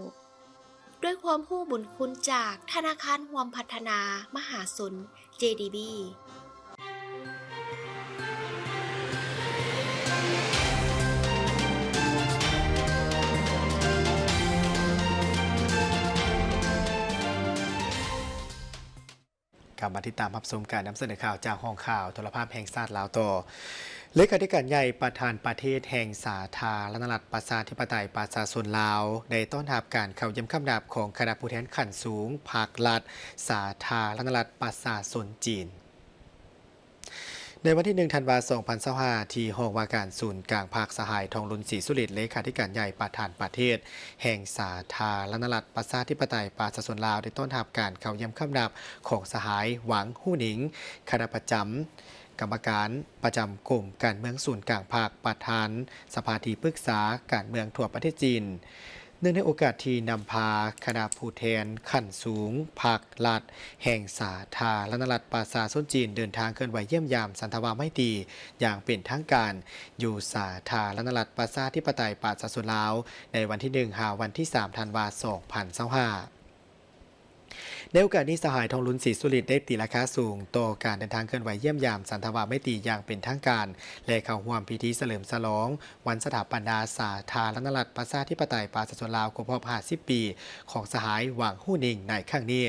ດ້ວຍຄວາມຮູ້ບຸນຄຸນຈາກທະນາຄານຮ່ວມພັດທະນາມະຫາຊົນ ເຈດີບີ. ກັບມາຕິດຕາມຮັບຊົມການນຳສະເໜີຂ່າວຈາກຫ້ອງຂ່າວໂທລະພາບແຫ່ງຊາດລາວຕໍ່. ເລຂາທິການໃຫຍ່ປະທານປະເທດແຫ່ງສາທາລະນະລັດປະຊາທິປະໄຕປະຊາຊົນລາວ ໄດ້ຕ້ອນຮັບການເຂົ້າຢ້ຽມຄ້ຳນັບຂອງຄະນະຜູ້ແທນຂັ້ນສູງພັກລັດສາທາລະນະລັດປະຊາຊົນຈີນ. ໃນວັນທີໜຶ່ງ ທັນວາ ສອງພັນຊາວຫ້າ ທີ່ຫ້ອງວ່າການສູນກາງພັກ ສະຫາຍ ທອງລຸນ ສີສຸລິດ ເລຂາທິການໃຫຍ່ປະທານປະເທດແຫ່ງສາທາລະນະລັດປະຊາທິປະໄຕປະຊາຊົນລາວ ໄດ້ຕ້ອນຮັບການເຂົ້າຢ້ຽມຄ້ຳນັບຂອງສະຫາຍ ຫວັງ ຫູ່ໜິງ ຄະນະປະຈຳ ກຳມະການປະຈຳກົມການເມືອງສູນກາງພັກ, ປະທານສະພາທີ່ປຶກສາການເມືອງທົ່ວປະເທດຈີນ. ເນື່ອງໃນໂອກາດທີ່ນຳພາຄະນະຜູ້ແທນຂັ້ນສູງພັກລັດແຫ່ງສາທາລະນະລັດປະຊາຊົນຈີນ ເດີນທາງເຄື່ອນໄຫວຢ້ຽມຢາມສັນທະວາໄມຕີຢ່າງເປັນທາງການ ຢູ່ສາທາລະນະລັດປະຊາທິປະໄຕປະຊາຊົນລາວ ໃນວັນທີໜຶ່ງ ຫາ ວັນທີສາມ ທັນວາ ສອງພັນຊາວຫ້າ. ໃ ໃນໂອກາດນີ້ ສະຫາຍ ທອງລຸນ ສີສຸລິດ ໄດ້ຕີລາຄາສູງຕໍ່ການເດີນທາງເຄື່ອນໄຫວຢ້ຽມຢາມສັນທະວາໄມຕີຢ່າງເປັນທາງການ ແລະ ເຂົ້າຮ່ວມພິທີສະເຫຼີມສະຫຼອງວັນສະຖາປະນາສາທາລະນະລັດ ປະຊາທິປະໄຕ ປະຊາຊົນລາວ ຄົບຮອບຫ້າສິບປີ ຂອງສະຫາຍ ຫວັງ ຫູ່ໜິງ ໃນຄັ້ງນີ້,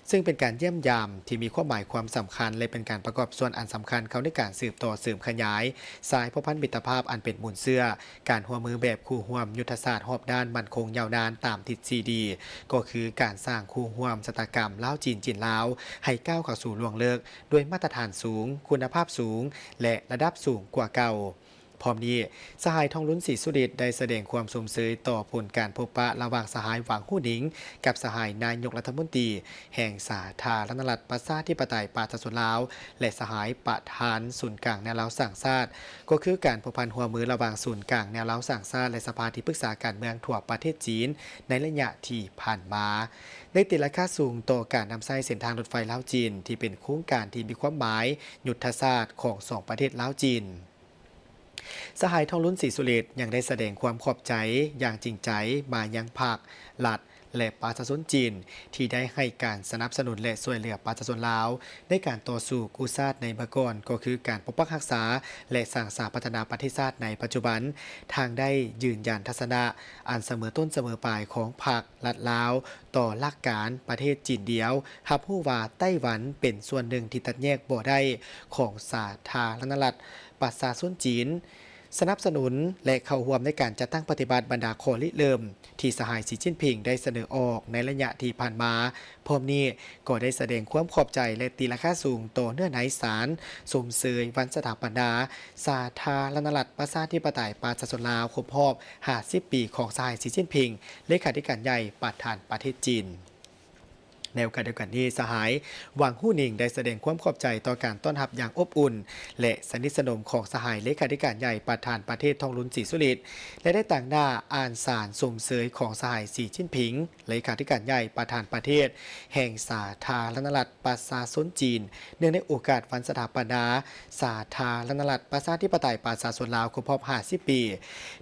ເຊິ່ງເປັນການຢ້ຽມຢາມທີ່ມີຄວາມໝາຍຄວາມສຳຄັນ ແລະ ເປັນການປະກອບສ່ວນອັນສຳຄັນເຂົ້າໃນການສືບຕໍ່ເສີມຂະຫຍາຍສາຍພົວພັນມິດຕະພາບອັນເປັນມູນເຊື້ອ ການຮ່ວມມືແບບຄູ່ຮ່ວມຍຸດທະສາດຮອບດ້ານໝັ້ນຄົງຍາວນານຕາມທິດສີ່ດີ ກໍຄືການສ້າງຄູ່ຮ່ວມຊະຕາກຳລາວ-ຈີນ, ຈີນ-ລາວ ໃຫ້ກ້າວເຂົ້າສູ່ລວງເລິກດ້ວຍມາດຕະຖານສູງ, ຄຸນນະພາບສູງ ແລະ ລະດັບສູງກວ່າເກົ່າ. ພ້ອມນີ້, ສະຫາຍ ທອງລຸນ ສີສຸລິດ ໄດ້ສະແດງຄວາມຊົມເຊີຍຕໍ່ຜົນການພົບປະລະຫວ່າງສະຫາຍ ຫວັງ ຫູ່ໜິງ ກັບສະຫາຍນາຍົກລັດຖະມົນຕີ ແຫ່ງສາທາລະນະລັດ ປະຊາທິປະໄຕ ປະຊາຊົນລາວ ແລະ ສະຫາຍປະທານສູນກາງແນວລາວສ້າງຊາດ, ກໍຄືການພົວພັນຮ່ວມມືລະຫວ່າງສູນກາງແນວລາວສ້າງຊາດ ແລະ ສະພາທີ່ປຶກສາການເມືອງທົ່ວປະເທດຈີນ ໃນໄລຍະທີ່ຜ່ານມາ ໄດ້ຕີລາຄາສູງຕໍ່ການນຳໃຊ້ເສັ້ນທາງລົດໄຟລາວ-ຈີນ ທີ່ເປັນໂຄງການທີ່ມີຄວາມໝາຍຍຸດທະສາດຂອງສອງປະເທດລາວ-ຈີນ. ສະຫາຍ ທອງລຸນ ສີສຸລິດ ຍັງໄດ້ສະແດງຄວາມຂອບໃຈຢ່າງຈິງໃຈມາຍັງພັກ, ລັດ ແລະ ປະຊາຊົນຈີນ ທີ່ໄດ້ໃຫ້ການສະໜັບສະໜູນ ແລະ ຊ່ວຍເຫຼືອປະຊາຊົນລາວໃນການຕໍ່ສູ້ກູ້ຊາດໃນເມື່ອກ່ອນ, ກໍຄືການປົກປັກຮັກສາ ແລະ ສ້າງສາພັດທະນາປະເທດຊາດໃນປັດຈຸບັນ, ທັງໄດ້ຢືນຢັນທັດສະນະອັນສະເໝີຕົ້ນສະເໝີປາຍຂອງພັກ, ລັດລາວ ຕໍ່ຫຼັກການປະເທດຈີນດຽວ, ຮັບຮູ້ວ່າໄຕ້ຫວັນເປັນສ່ວນໜຶ່ງທີ່ຕັດແຍກບໍ່ໄດ້ຂອງສາທາລະນະລັດປະຊາຊົນຈີນ, ສະໜັບສະໜູນ ແລະ ເຂົ້າຮ່ວມໃນການຈັດຕັ້ງປະຕິບັດບັນດາຂໍ້ລິເລີ່ມທີ່ສະຫາຍ ສີ ຈິ້ນຜິງ ໄດ້ສະເໜີອອກໃນໄລຍະທີ່ຜ່ານມາ. ພ້ອມນີ້ກໍໄດ້ສະແດງຄວາມຂອບໃຈ ແລະ ຕີລາຄາສູງຕໍ່ເນື້ອໃນສານຊົມເຊີຍວັນສະຖາປະນາສາທາລະນະລັດ ປະຊາທິປະໄຕ ປະຊາຊົນລາວ ຄົບຮອບຫ້າສິບປີຂອງສະຫາຍ ສີ ຈິ້ນຜິງ ເລຂາທິການໃຫຍ່ປະທານປະເທດຈີນ. ໃນໂອກາດດຽວກັນນີ້, ສະຫາຍ ຫວັງ ຫູ່ໜິງ ໄດ້ສະແດງຄວາມຂອບໃຈຕໍ່ການຕ້ອນຮັບຢ່າງອົບອຸ່ນ ແລະ ສະໜິດສະໜົມຂອງສະຫາຍເລຂາທິການໃຫຍ່ປະທານປະເທດ ທອງລຸນ ສີສຸລິດ ແລະ ໄດ້ຕາງໜ້າອ່ານສານຊົມເຊີຍຂອງສະຫາຍ ສີ ຈິ້ນຜິງ ເລຂາທິການໃຫຍ່ປະທານປະເທດແຫ່ງສາທາລະນະລັດປະຊາຊົນຈີນ ເນື່ອງໃນໂອກາດວັນສະຖາປະນາສາທາລະນະລັດປະຊາທິປະໄຕປະຊາຊົນລາວຄົບຮອບຫ້າສິບປີ,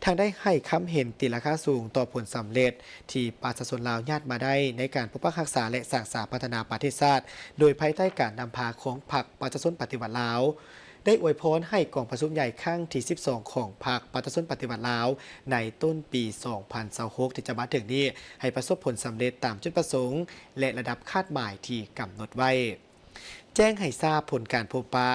ທັງໄດ້ໃຫ້ຄຳເຫັນຕີລາຄາສູງຕໍ່ຜົນສຳເລັດ ທີ່ປະຊາຊົນລາວຍາດມາໄດ້ໃນການປົກປັກຮັກສາ ແລະ ສ້າງສາພັດທະນາປະເທດຊາດ ໂດຍພາຍໃຕ້ການນຳພາຂອງພັກປະຊາຊົນປະຕິວັດລາວ, ໄດ້ອວຍພອນໃຫ້ກອງປະຊຸມໃຫຍ່ຄັ້ງທີສິບສອງຂອງພັກປະຊາຊົນປະຕິວັດລາວ ໃນຕົ້ນປີສອງພັນຊາວຫົກ ທີ່ຈະມາເຖິງນີ້ ໃຫ້ປະສົບຜົນສຳເລັດຕາມຈຸດປະສົງ ແລະ ລະດັບຄາດໝາຍທີ່ກຳນົດໄວ້. ແຈ້ງໃຫ້ຊາບຜົນການພົບປະ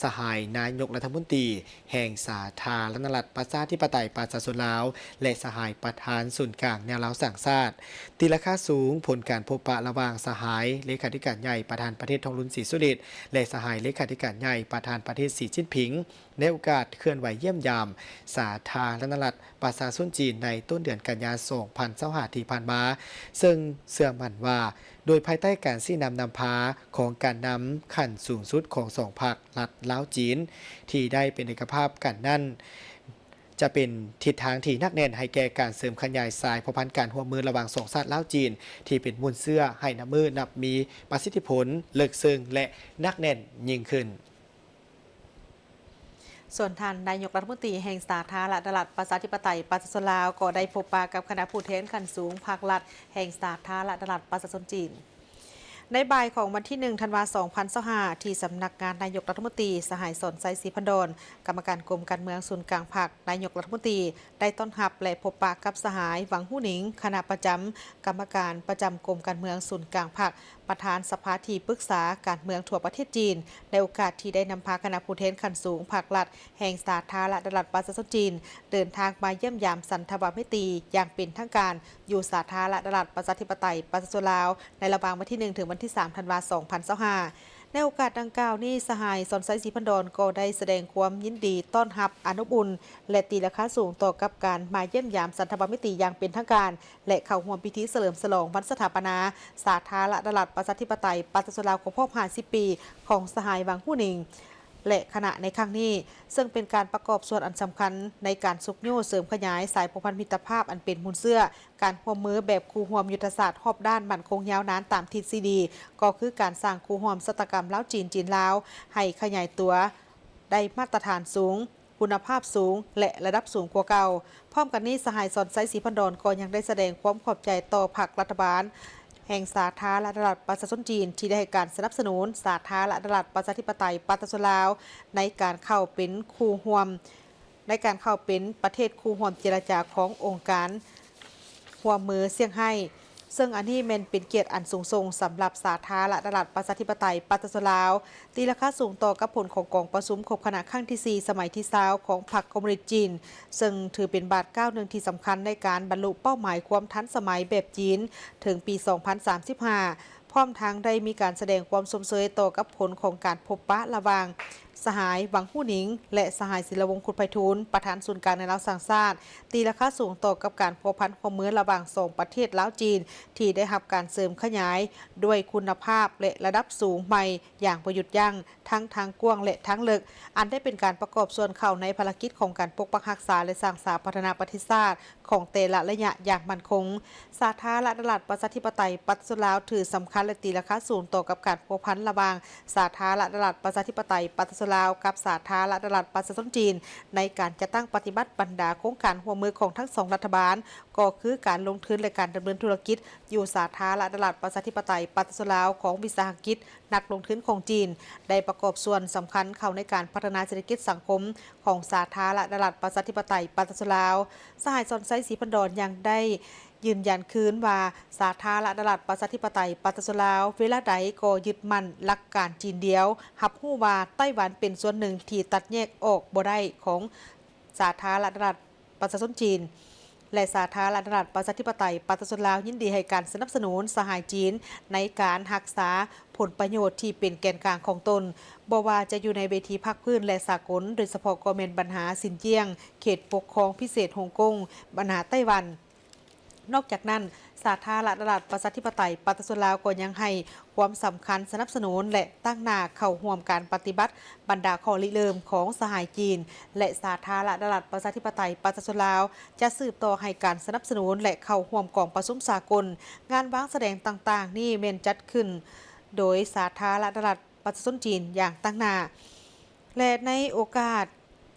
ສະຫາຍນາຍົກລັດຖະມົນຕີແຫ່ງສາທາລະນະລັດປະຊາທິປະໄຕປະຊາຊົນລາວ ແລະ ສະຫາຍປະທານສູນກາງແນວລາວສ້າງຊາດ, ຕີລາຄາສູງຜົນການພົບປະລະຫວ່າງສະຫາຍເລຂາທິການໃຫຍ່ປະທານປະເທດ ທອງລຸນ ສີສຸລິດ ແລະ ສະຫາຍເລຂາທິການໃຫຍ່ປະທານປະເທດ ສີ ຈິ້ນຜິງ ໃນໂອກາດເຄື່ອນໄຫວຢ້ຽມຢາມສາທາລະນະລັດປະຊາຊົນຈີນໃນຕົ້ນເດືອນກັນຍາ ສອງພັນຊາວຫ້າ ທີ່ຜ່ານມາ, ເຊິ່ງເຊື່ອໝັ້ນວ່າ ໂດຍພາຍໃຕ້ການຊີ້ນຳນຳພາຂອງການນຳຂັ້ນສູງສຸດຂອງສອງພັກລັດລາວ-ຈີນ ທີ່ໄດ້ເປັນເອກະພາບກັນນັ້ນ ຈະເປັນທິດທາງທີ່ໜັກແໜ້ນໃຫ້ແກ່ການເສີມຂະຫຍາຍສາຍພົວພັນການຮ່ວມມືລະຫວ່າງສອງຊາດລາວ-ຈີນ ທີ່ເປັນມູນເຊື້ອໃຫ້ນັບມື້ນັບມີປະສິດທິຜົນເລິກເຊິ່ງ ແລະ ໜັກແໜ້ນຍິ່ງຂຶ້ນ. ສ່ວນທ່ານນາຍົກລັດຖະມົນຕີແຫ່ງສາທາລະນະລັດປະຊາທິປະໄຕປະຊາຊົນລາວ ກໍໄດ້ພົບປະກັບຄະນະຜູ້ແທນຂັ້ນສູງພັກລັດແຫ່ງສາທາລະນະລັດປະຊາຊົນຈີນ. ໃນບ່າຍຂອງວັນທີໜຶ່ງ ທັນວາ ສອງພັນຊາວຫ້າ ທີ່ສຳນັກງານນາຍົກລັດຖະມົນຕີ, ສະຫາຍ ສອນໄຊ ສີພັນດອນ ກຳມະການກົມການເມືອງສູນກາງພັກ, ນາຍົກລັດຖະມົນຕີ ໄດ້ຕ້ອນຮັບ ແລະ ພົບປະກັບສະຫາຍ ຫວັງ ຫູ່ໜິງ ຄະນະປະຈຳກຳມະການປະຈຳກົມການເມືອງສູນກາງພັກ, ປະທານສະພາທີ່ປຶກສາການເມືອງທົ່ວປະເທດຈີນ, ໃນໂອກາດທີ່ໄດ້ນຳພາຄະນະຜູ້ແທນຂັ້ນສູງພັກລັດແຫ່ງສາທາລະນະລັດປະຊາຊົນຈີນ ເດີນທາງມາຢ້ຽມຢາມສັນທະວາໄມຕີຢ່າງເປັນທາງການ ຢູ່ສາທາລະນະລັດປະຊາທິປະໄຕປະຊາຊົນລາວ ໃນລະຫວ່າງວັນທີໜຶ່ງ ເຖິງວັນທີສາມ ທັນວາ ສອງພັນຊາວຫ້າ. ໃນໂອກາດດັ່ງກ່າວນີ້, ສະຫາຍ ສອນໄຊ ສີພັນດອນ ກໍໄດ້ສະແດງຄວາມຍິນດີຕ້ອນຮັບອັນອົບອຸ່ນ ແລະ ຕີລາຄາສູງຕໍ່ກັບການມາຢ້ຽມຢາມສັນທະວາໄມຕີຢ່າງເປັນທາງການ ແລະ ເຂົ້າຮ່ວມພິທີສະເຫຼີມສະຫຼອງວັນສະຖາປະນາສາທາລະນະລັດປະຊາທິປະໄຕປະຊາຊົນລາວຄົບຮອບຫ້າສິບປີຂອງສະຫາຍ ຫວັງ ຫູ່ໜິງ ແລະ ຄະນະໃນຄັ້ງນີ້, ເຊິ່ງເປັນການປະກອບສ່ວນອັນສຳຄັນໃນການຊຸກຍູ້ເສີມຂະຫຍາຍສາຍພົວພັນມິດຕະພາບອັນເປັນມູນເຊື້ອ ການຮ່ວມມືແບບຄູ່ຮ່ວມຍຸດທະສາດຮອບດ້ານໝັ້ນຄົງຍາວນານຕາມທິດສີ່ດີ ກໍຄືການສ້າງຄູ່ຮ່ວມຊະຕາກຳລາວ-ຈີນ, ຈີນ-ລາວ ໃຫ້ຂະຫຍາຍຕົວໄດ້ມາດຕະຖານສູງ, ຄຸນນະພາບສູງ ແລະ ລະດັບສູງກວ່າເກົ່າ. ພ້ອມກັນນີ້, ສະຫາຍ ສອນໄຊ ສີພັນດອນ ກໍຍັງໄດ້ສະແດງຄວາມຂອບໃຈຕໍ່ພັກລັດຖະບານ ແຫ່ງສາທາລະນະລັດປະຊາຊົນຈີນ ທີ່ໄດ້ໃຫ້ການສະໜັບສະໜູນສາທາລະນະລັດປະຊາທິປະໄຕປະຊາຊົນລາວ ໃນການເຂົ້າເປັນຄູ່ຮ່ວມ ໃນການເຂົ້າເປັນປະເທດຄູ່ຮ່ວມເຈລະຈາຂອງອົງການຮ່ວມມືຊຽງໄຮ້, ເຊິ່ງອັນນີ້ແມ່ນເປັນກຽດອັນສູງສົ່ງສຳລັບສາທາລະນະລັດປະຊາທິປະໄຕປະຊາຊົນລາວ ຕີລາຄາສູງຕໍ່ກັບຜົນຂອງກອງປະຊຸມຄົບຄະນະຄັ້ງທີສີ່ ສະໄໝທີຊາວຂອງພັກຄອມມູນິດຈີນ, ເຊິ່ງຖືເປັນບາດກ້າວໜຶ່ງທີ່ສຳຄັນໃນການບັນລຸເປົ້າໝາຍຄວາມທັນສະໄໝແບບຈີນເຖິງປີສອງພັນສາມສິບຫ້າ ພ້ອມທັງໄດ້ມີການສະແດງຄວາມຊົມເຊີຍຕໍ່ກັບຜົນຂອງການພົບປະລະຫວ່າງສະຫາຍ ຫວັງ ຫູ່ໜິງ ແລະ ສະຫາຍ ສິນລະວົງ ຄຸດໄພທູນ ປະທານສູນກາງແນວລາວສ້າງຊາດ, ຕີລາຄາສູງຕໍ່ກັບການພົວພັນຮ່ວມມືລະຫວ່າງສອງປະເທດລາວ-ຈີນ ທີ່ໄດ້ຮັບການເສີມຂະຫຍາຍດ້ວຍຄຸນນະພາບ ແລະ ລະດັບສູງໃໝ່ຢ່າງບໍ່ຢຸດຢັ້ງ ທັງທາງກວ້າງ ແລະ ທາງເລິກ, ອັນໄດ້ເປັນການປະກອບສ່ວນເຂົ້າໃນພາລະກິດຂອງການປົກປັກຮັກສາ ແລະ ສ້າງສາພັດທະນາປະເທດຊາດຂອງແຕ່ລະໄລຍະຢ່າງໝັ້ນຄົງ. ສາທາລະນະລັດປະຊາທິປະໄຕປະຊາຊົນລາວ ຖືສຳຄັນ ແລະ ຕີລາຄາສູງຕໍ່ກັບການພົວພັນລະຫວ່າງສາທາລະນະລັດປະຊາທິປະໄຕປະຊາຊົນລາວ ກັບສາທາລະນະລັດປະຊາຊົນຈີນ ໃນການຈັດຕັ້ງປະຕິບັດບັນດາໂຄງການຮ່ວມມືຂອງທັງສອງລັດຖະບານ, ກໍຄືການລົງທຶນ ແລະ ການດຳເນີນທຸລະກິດຢູ່ສາທາລະນະລັດປະຊາທິປະໄຕປະຊາຊົນລາວຂອງວິສາຫະກິດ ນັກລົງທຶນຂອງຈີນ ໄດ້ປະກອບສ່ວນສຳຄັນເຂົ້າໃນການພັດທະນາເສດຖະກິດສັງຄົມຂອງສາທາລະນະລັດປະຊາທິປະໄຕປະຊາຊົນລາວ. ສະຫາຍ ສອນໄຊ ສີພັນດອນ ຍັງໄດ້ຢືນຢັນຄືນວ່າ ສາທາລະນະລັດປະຊາທິປະໄຕປະຊາຊົນລາວ ເວລາໃດກໍຍຶດໝັ້ນຫຼັກການຈີນດຽວ, ຮັບຮູ້ວ່າໄຕ້ຫວັນເປັນສ່ວນໜຶ່ງທີ່ຕັດແຍກອອກບໍ່ໄດ້ຂອງສາທາລະນະລັດ ປະຊາຊົນຈີນ ແລະ ສາທາລະນະລັດປະຊາທິປະໄຕປະຊາຊົນລາວ ຍິນດີໃຫ້ການສະໜັບສະໜູນສະຫາຍຈີນ ໃນການຮັກສາຜົນປະໂຫຍດທີ່ເປັນແກນກາງຂອງຕົນ, ບໍ່ວ່າຈະຢູ່ໃນເວທີພາກພື້ນ ແລະ ສາກົນ, ໂດຍສະເພາະກໍແມ່ນບັນຫາຊິນຈຽງ, ເຂດປົກຄອງພິເສດຮົງກົງ, ບັນຫາໄຕ້ຫວັນ. ນອກຈາກນັ້ນ, ສາທາລະນະລັດປະຊາທິປະໄຕປະຊາຊົນລາວ ກໍຍັງໃຫ້ຄວາມສຳຄັນສະໜັບສະໜູນ ແລະ ຕັ້ງໜ້າເຂົ້າຮ່ວມການປະຕິບັດບັນດາຂໍ້ລິເລີ່ມຂອງສະຫາຍຈີນ ແລະ ສາທາລະນະລັດປະຊາທິປະໄຕປະຊາຊົນລາວ ຈະສືບຕໍ່ໃຫ້ການສະໜັບສະໜູນ ແລະ ເຂົ້າຮ່ວມກອງປະຊຸມສາກົນ. ງານວາງສະແດງຕ່າງໆນີ້ແມ່ນຈັດຂຶ້ນໂດຍສາທາລະນະລັດປະຊາຊົນຈີນຢ່າງຕັ້ງໜ້າ. ແລະ ໃນໂອກາດ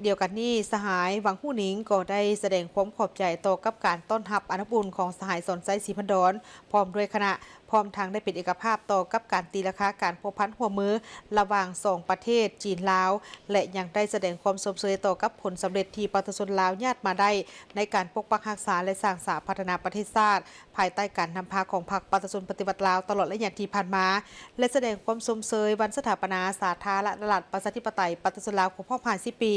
ດຽວກັນນີ້, ສະຫາຍ ຫວັງ ຫູ່ໜິງ ກໍໄດ້ສະແດງຄວາມຂອບໃຈຕໍ່ກັບການຕ້ອນຮັບອັນອົບອຸ່ນຂອງສະຫາຍ ສອນໄຊ ສີພັນດອນ ພ້ອມດ້ວຍຄະນະ, ພ້ອມທັງໄດ້ເປັນເອກະພາບຕໍ່ກັບການຕີລາຄາການພົວພັນຮ່ວມມືລະຫວ່າງສອງປະເທດ ຈີນ-ລາວ ແລະ ຍັງໄດ້ສະແດງຄວາມຊົມເຊີຍຕໍ່ກັບຜົນສຳເລັດທີ່ປະຊາຊົນລາວຍາດມາໄດ້ໃນການປົກປັກຮັກສາ ແລະ ສ້າງສາພັດທະນາປະເທດຊາດ ພາຍໃຕ້ການນຳພາຂອງພັກປະຊາຊົນປະຕິວັດລາວຕະຫຼອດໄລຍະທີ່ຜ່ານມາ ແລະ ສະແດງຄວາມຊົມເຊີຍວັນສະຖາປະນາສາທາລະນະລັດປະຊາທິປະໄຕປະຊາຊົນລາວຄົບຮອບຫ້າສິບປີ.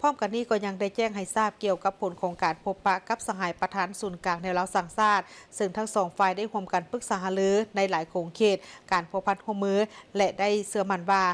ພ້ອມກັນນີ້ກໍຍັງໄດ້ແຈ້ງໃຫ້ຊາບກ່ຽວກັບຜົນຂອງການພົບປະກັບສະຫາຍປະທານສູນກາງແນວລາວສ້າງຊາດ, ເຊິ່ງທັງສອງຝ່າຍໄດ້ຮ່ວມກັນປຶກສາຫາລືໃນຫຼາຍຂົງເຂດການພົວພັນຮ່ວມມື ແລະ ໄດ້ເຊື່ອໝັ້ນວ່າ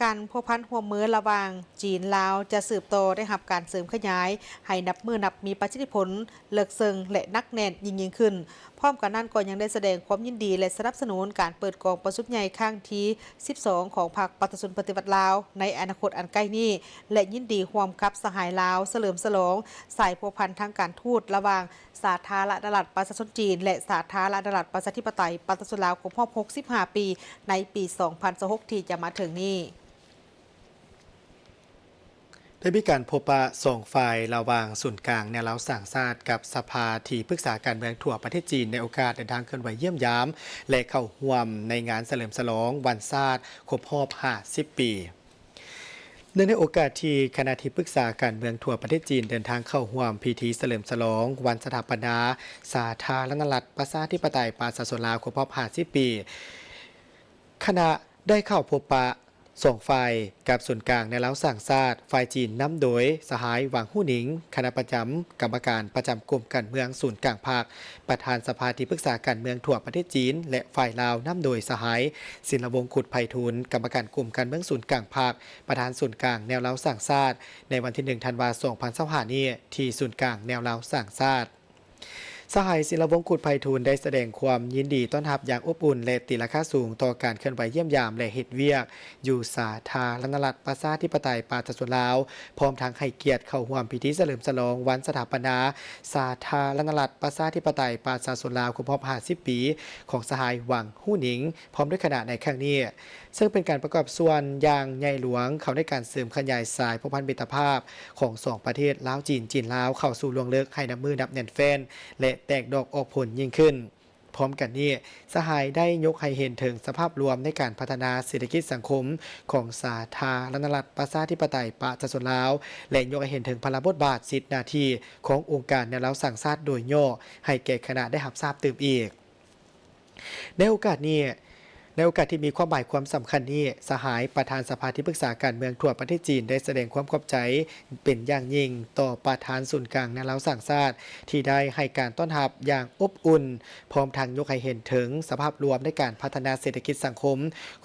ການພົວພັນຮ່ວມມືລະຫວ່າງຈີນ-ລາວຈະສືບຕໍ່ໄດ້ຮັບການເສີມຂະຫຍາຍໃຫ້ນັບມື້ນັບມີປະສິດທິຜົນ, ເລິກເຊິ່ງ ແລະ ໜັກແໜ້ນຍິ່ງໆຂຶ້ນ. ພ້ອມກັນນັ້ນກໍຍັງໄດ້ສະແດງຄວາມຍິນດີ ແລະ ສະໜັບສະໜູນການເປີດກອງປະຊຸມໃຫຍ່ຄັ້ງທີສິບສອງຂອງພັກປະຊາຊົນປະຕິວັດລາວໃນອະນາຄົດອັນໃກ້ນີ້ ແລະ ຍິນດີຮ່ວມກັບສະຫາຍລາວສະເຫຼີມສະຫຼອງສາຍພົວພັນທາງການທູດລະຫວ່າງ ສາທາລະນະລັດປະຊາຊົນຈີນ ແລະ ສາທາລະນະລັດປະຊາທິປະໄຕປະຊາຊົນລາວຄົບຮອບຫົກສິບຫ້າປີ ໃນປີສອງພັນຊາວຫົກທີ່ຈະມາເຖິງນີ້. ໄດ້ມີການພົບປະສອງຝ່າຍລະຫວ່າງສູນກາງແນວລາວສ້າງຊາດກັບສະພາທີ່ປຶກສາການເມືອງທົ່ວປະເທດຈີນ ໃນໂອກາດເດີນທາງເຄື່ອນໄຫວຢ້ຽມຢາມ ແລະ ເຂົ້າຮ່ວມໃນງານສະເຫຼີມສະຫຼອງວັນຊາດຄົບຮອບຫ້າສິບປີ. ເນື່ອງໃນໂອກາດທີ່ຄະນະທີ່ປຶກສາການເມືອງທົ່ວປະເທດຈີນເດີນທາງເຂົ້າຮ່ວມພິທີສະເຫຼີມສະຫຼອງວັນສະຖາປະນາສາທາລະນະລັດປະຊາທິປະໄຕປະຊາຊົນລາວຄົບຮອບຫ້າສິບປີ, ຄະນະໄດ້ເຂົ້າພົບປະສອງຝ່າຍກັບສູນກາງແນວລາວສ້າງຊາດ, ຝ່າຍຈີນນຳໂດຍສະຫາຍ ຫວັງ ຫູ່ໜິງ, ຄະນະປະຈຳກຳມະການປະຈຳກົມການເມືອງສູນກາງພັກ, ປະທານສະພາທີ່ປຶກສາການເມືອງທົ່ວປະເທດຈີນ ແລະ ຝ່າຍລາວນຳໂດຍສະຫາຍ ສິນລະວົງ ຄຸດໄພທູນ, ກຳມະການກົມການເມືອງສູນກາງພັກ, ປະທານສູນກາງແນວລາວສ້າງຊາດ ໃນວັນທີໜຶ່ງ ທັນວາ ສອງພັນຊາວຫ້ານີ້ ທີ່ສູນກາງແນວລາວສ້າງຊາດ. ສະຫາຍ ສິນລະວົງ ຄຸດໄພທູນ ໄດ້ສະແດງຄວາມຍິນດີຕ້ອນຮັບຢ່າງອົບອຸ່ນ ແລະ ຕີລາຄາສູງຕໍ່ການເຄື່ອນໄຫວຢ້ຽມຢາມ ແລະ ເຮັດວຽກຢູ່ສາທາລະນະລັດປະຊາທິປະໄຕປະຊາຊົນລາວ, ພ້ອມທັງໃຫ້ກຽດເຂົ້າຮ່ວມພິທີສະເຫຼີມສະຫຼອງວັນສະຖາປະນາສາທາລະນະລັດປະຊາທິປະໄຕປະຊາຊົນລາວຄົບຮອບຫ້າສິບປີຂອງສະຫາຍ ຫວັງ ຫູ່ໜິງ ພ້ອມດ້ວຍຄະນະໃນຄັ້ງນີ້, ເຊິ່ງເປັນການປະກອບສ່ວນຢ່າງໃຫຍ່ຫຼວງເຂົ້າໃນການເສີມຂະຫຍາຍສາຍພົວພັນມິດຕະພາບຂອງສອງປະເທດລາວ-ຈີນ, ຈີນ-ລາວ ເຂົ້າສູ່ລວງເລິກໃຫ້ນັບມື້ນັບແໜ້ນແຟ້ນ ແລະ ແຕກດອກອອກຜົນຍິ່ງຂຶ້ນ. ພ້ອມກັນນີ້, ສະຫາຍໄດ້ຍົກໃຫ້ເຫັນເຖິງສະພາບລວມໃນການພັດທະນາເສດຖະກິດສັງຄົມຂອງສາທາລະນະລັດປະຊາທິປະໄຕປະຊາຊົນລາວ ແລະ ຍົກໃຫ້ເຫັນເຖິງພາລະບົດບາດ, ສິດ, ໜ້າທີ່ຂອງອົງການແນວລາວສ້າງຊາດໂດຍຫຍໍ້ ໃຫ້ແກ່ຄະນະໄດ້ຮັບຊາບຕື່ມອີກ. ໃນໂອກາດນີ້, ໃນໂອກາດທີ່ມີຄວາມໝາຍຄວາມສຳຄັນນີ້, ສະຫາຍປະທານສະພາທີ່ປຶກສາການເມືອງທົ່ວປະເທດຈີນ ໄດ້ສະແດງຄວາມຂອບໃຈເປັນຢ່າງຍິ່ງຕໍ່ປະທານສູນກາງແນວລາວສ້າງຊາດ ທີ່ໄດ້ໃຫ້ການຕ້ອນຮັບຢ່າງອົບອຸ່ນ, ພ້ອມທັງຍົກໃຫ້ເຫັນເຖິງສະພາບລວມໃນການພັດທະນາເສດຖະກິດສັງຄົມ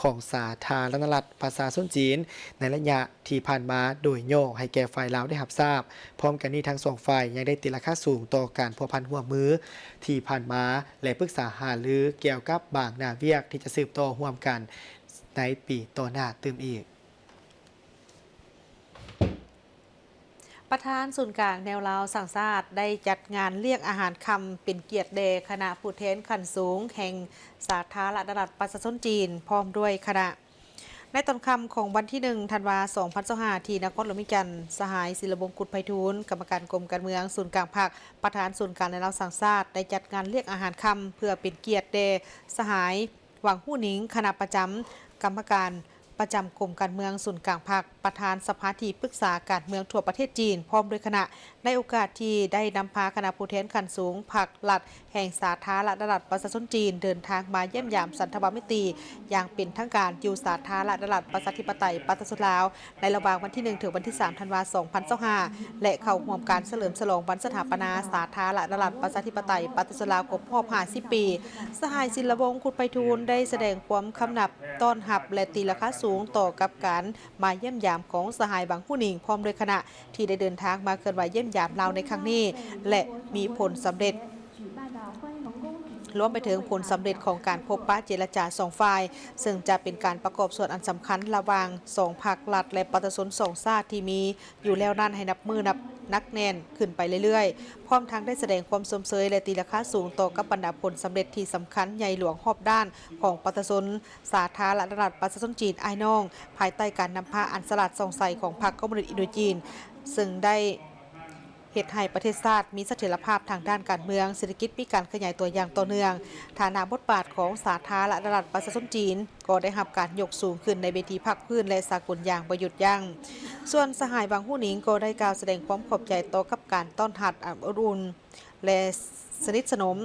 ຂອງສາທາລະນະລັດປະຊາຊົນຈີນ ໃນໄລຍະທີ່ຜ່ານມາໂດຍຫຍໍ້ໃຫ້ແກ່ຝ່າຍລາວໄດ້ຮັບຊາບ. ພ້ອມກັນນີ້, ທັງສອງຝ່າຍຍັງໄດ້ຕີລາຄາສູງຕໍ່ການພົວພັນຮ່ວມມືທີ່ຜ່ານມາ ແລະ ປຶກສາຫາລືກ່ຽວກັບບາງໜ້າວຽກທີ່ຈະສືບຕໍ່ຮ່ວມກັນໃນປີຕໍ່ໜ້າຕື່ມອີກ. ປະທານສູນກາງແນວລາວສ້າງຊາດ ໄດ້ຈັດງານລ້ຽງອາຫານຄ່ຳເປັນກຽດແດ່ຄະນະຜູ້ແທນຂັ້ນສູງແຫ່ງສາທາລະນະລັດປະຊາຊົນຈີນ ພ້ອມດ້ວຍຄະນະ. ໃນຕອນຄ່ຳຂອງວັນທີໜຶ່ງ ທັນວາ ສອງພັນຊາວຫ້າ ທີ່ນະຄອນຫຼວງວຽງຈັນ, ສະຫາຍ ສິລະວົງ ຄຸດໄພທູນ ກຳມະການກົມການເມືອງສູນກາງພັກ, ປະທານສູນກາງແນວລາວສ້າງຊາດ ໄດ້ຈັດງານລ້ຽງອາຫານຄ່ຳ ເພື່ອເປັນກຽດແດ່ສະຫາຍ ຫວັງ ຫູ່ໜິງ ຄະນະປະຈຳກຳມະການປະຈຳກົມການເມືອງສູນກາງພັກ, ປະທານສະພາທີ່ປຶກສາການເມືອງທົ່ວປະເທດຈີນ ພ້ອມດ້ວຍຄະນະ, ໃນໂອກາດທີ່ໄດ້ນຳພາຄະນະຜູ້ແທນຂັ້ນສູງພັກລັດ ແຫ່ງສາທາລະນະລັດປະຊາຊົນຈີນ ເດີນທາງມາຢ້ຽມຢາມສັນທະວາມິດຕີຢ່າງເປັນທາງການຢູ່ສາທາລະນະລັດປະຊາທິປະໄຕປະຊາຊົນລາວ ໃນລະຫວ່າງວັນທີໜຶ່ງ ເຖິງວັນທີສາມ ທັນວາ ສອງພັນຊາວຫ້າ ແລະ ເຂົ້າຮ່ວມການສະເຫຼີມສະຫຼອງວັນສະຖາປະນາສາທາລະນະລັດປະຊາທິປະໄຕປະຊາຊົນລາວຄົບຮອບຫ້າສິບປີ. ສະຫາຍ ສິນລະວົງ ຄຸດໄພທູນ ໄດ້ສະແດງຄວາມຄຳນັບຕ້ອນຮັບ ແລະ ຕີລາຄາສູງຕໍ່ກັບການມາຢ້ຽມຢາມຂອງສະຫາຍ ຫວັງ ຫູ່ໜິງ ພ້ອມດ້ວຍຄະນະ ທີ່ໄດ້ເດີນທາງມາເຄື່ອນໄຫວຢ້ຽມຢາມລາວໃນຄັ້ງນີ້ ແລະ ມີຜົນສຳເລັດ ລວມໄປເຖິງຜົນສຳເລັດຂອງການພົບປະເຈລະຈາສອງຝ່າຍ, ເຊິ່ງຈະເປັນການປະກອບສ່ວນອັນສຳຄັນລະຫວ່າງສອງພັກລັດ ແລະ ປະຊາຊົນສອງຊາດທີ່ມີຢູ່ແລ້ວນັ້ນ ໃຫ້ນັບມື້ນັບໜັກແໜ້ນຂຶ້ນໄປເລື້ອຍໆ, ພ້ອມທັງໄດ້ສະແດງຄວາມຊົມເຊີຍ ແລະ ຕີລາຄາສູງຕໍ່ກັບບັນດາຜົນສຳເລັດທີ່ສຳຄັນໃຫຍ່ຫຼວງຮອບດ້ານຂອງປະຊາຊົນ ສາທາລະນະລັດປະຊາຊົນຈີນອ້າຍນ້ອງ ພາຍໃຕ້ການນຳພາອັນສະຫຼາດສ່ອງໃສຂອງພັກຄອມມູນິດອິນໂດຈີນ, ເຊິ່ງໄດ້ເຮັດໃຫ້ປະເທດຊາດມີສະຖຽນລະພາບທາງດ້ານການເມືອງ, ເສດຖະກິດມີການຂະຫຍາຍຕົວຢ່າງຕໍ່ເນື່ອງ. ຖານະບົດບາດຂອງສາທາລະນະລັດປະຊາຊົນຈີນກໍໄດ້ຮັບການຍົກສູງຂຶ້ນໃນເວທີພາກພື້ນ ແລະ ສາກົນຢ່າງບໍ່ຢຸດຢັ້ງ. ສ່ວນສະຫາຍ ຫວັງ ຫູ່ໜິງ ກໍໄດ້ກ່າວສະແດງຄວາມຂອບໃຈຕໍ່ກັບການຕ້ອນຮັບອັນອົບອຸ່ນ ແລະ ສະໜິດສະໜົມ,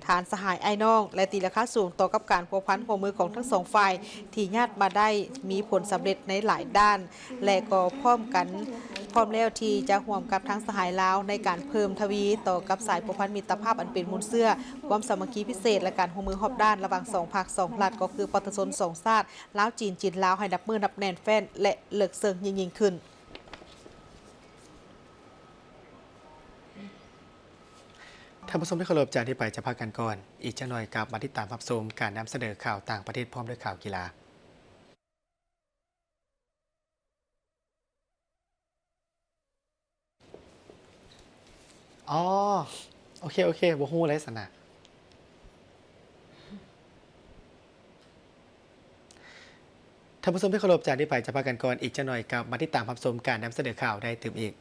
ຖານສະຫາຍອ້າຍນ້ອງ ແລະ ຕີລາຄາສູງຕໍ່ກັບການພົວພັນຮ່ວມມືຂອງທັງສອງຝ່າຍ ທີ່ຍາດມາໄດ້ມີຜົນສຳເລັດໃນຫຼາຍດ້ານ ແລະ ກໍພ້ອມກັນ, ພ້ອມແລ້ວທີ່ຈະຮ່ວມກັບທາງສະຫາຍລາວໃນການເພີ່ມທະວີຕໍ່ກັບສາຍພົວພັນມິດຕະພາບອັນເປັນມູນເຊື້ອ, ຄວາມສາມັກຄີພິເສດ ແລະ ການຮ່ວມມືຮອບດ້ານລະຫວ່າງສອງພັກສອງລັດ, ກໍຄືປະຊາຊົນສອງຊາດ ລາວ-ຈີນ, ຈີນ-ລາວ ໃຫ້ນັບມື້ນັບແໜ້ນແຟ້ນ ແລະ ເລິກເຊິ່ງຍິ່ງໆຂຶ້ນ. ທ່ານຜູ້ຊົມທີ່ເຄົາລົບ, ຈາກນີ້ໄປຈະພັກກັນກ່ອນ, ອີກຈັກໜ່ອຍກັບມາຕິດຕາມຮັບຊົມການນຳສະເໜີຂ່າວຕ່າງປະເທດພ້ອມດ້ວຍຂ່າວກິລາ. ອໍ ໂອເຄ ໂອເຄ ບໍ່ຮູ້ເລີຍຊັ້ນນະ. ທ່ານຜູ້ຊົມທີ່ເຄົາລົບ, ຈາກນີ້ໄປຈະພັກກັນກ່ອນ, ອີກຈັກໜ່ອຍກັບມາຕິດຕາມຮັບຊົມການນຳສະເໜີຂ່າວໄດ້ຕື່ມອີກ.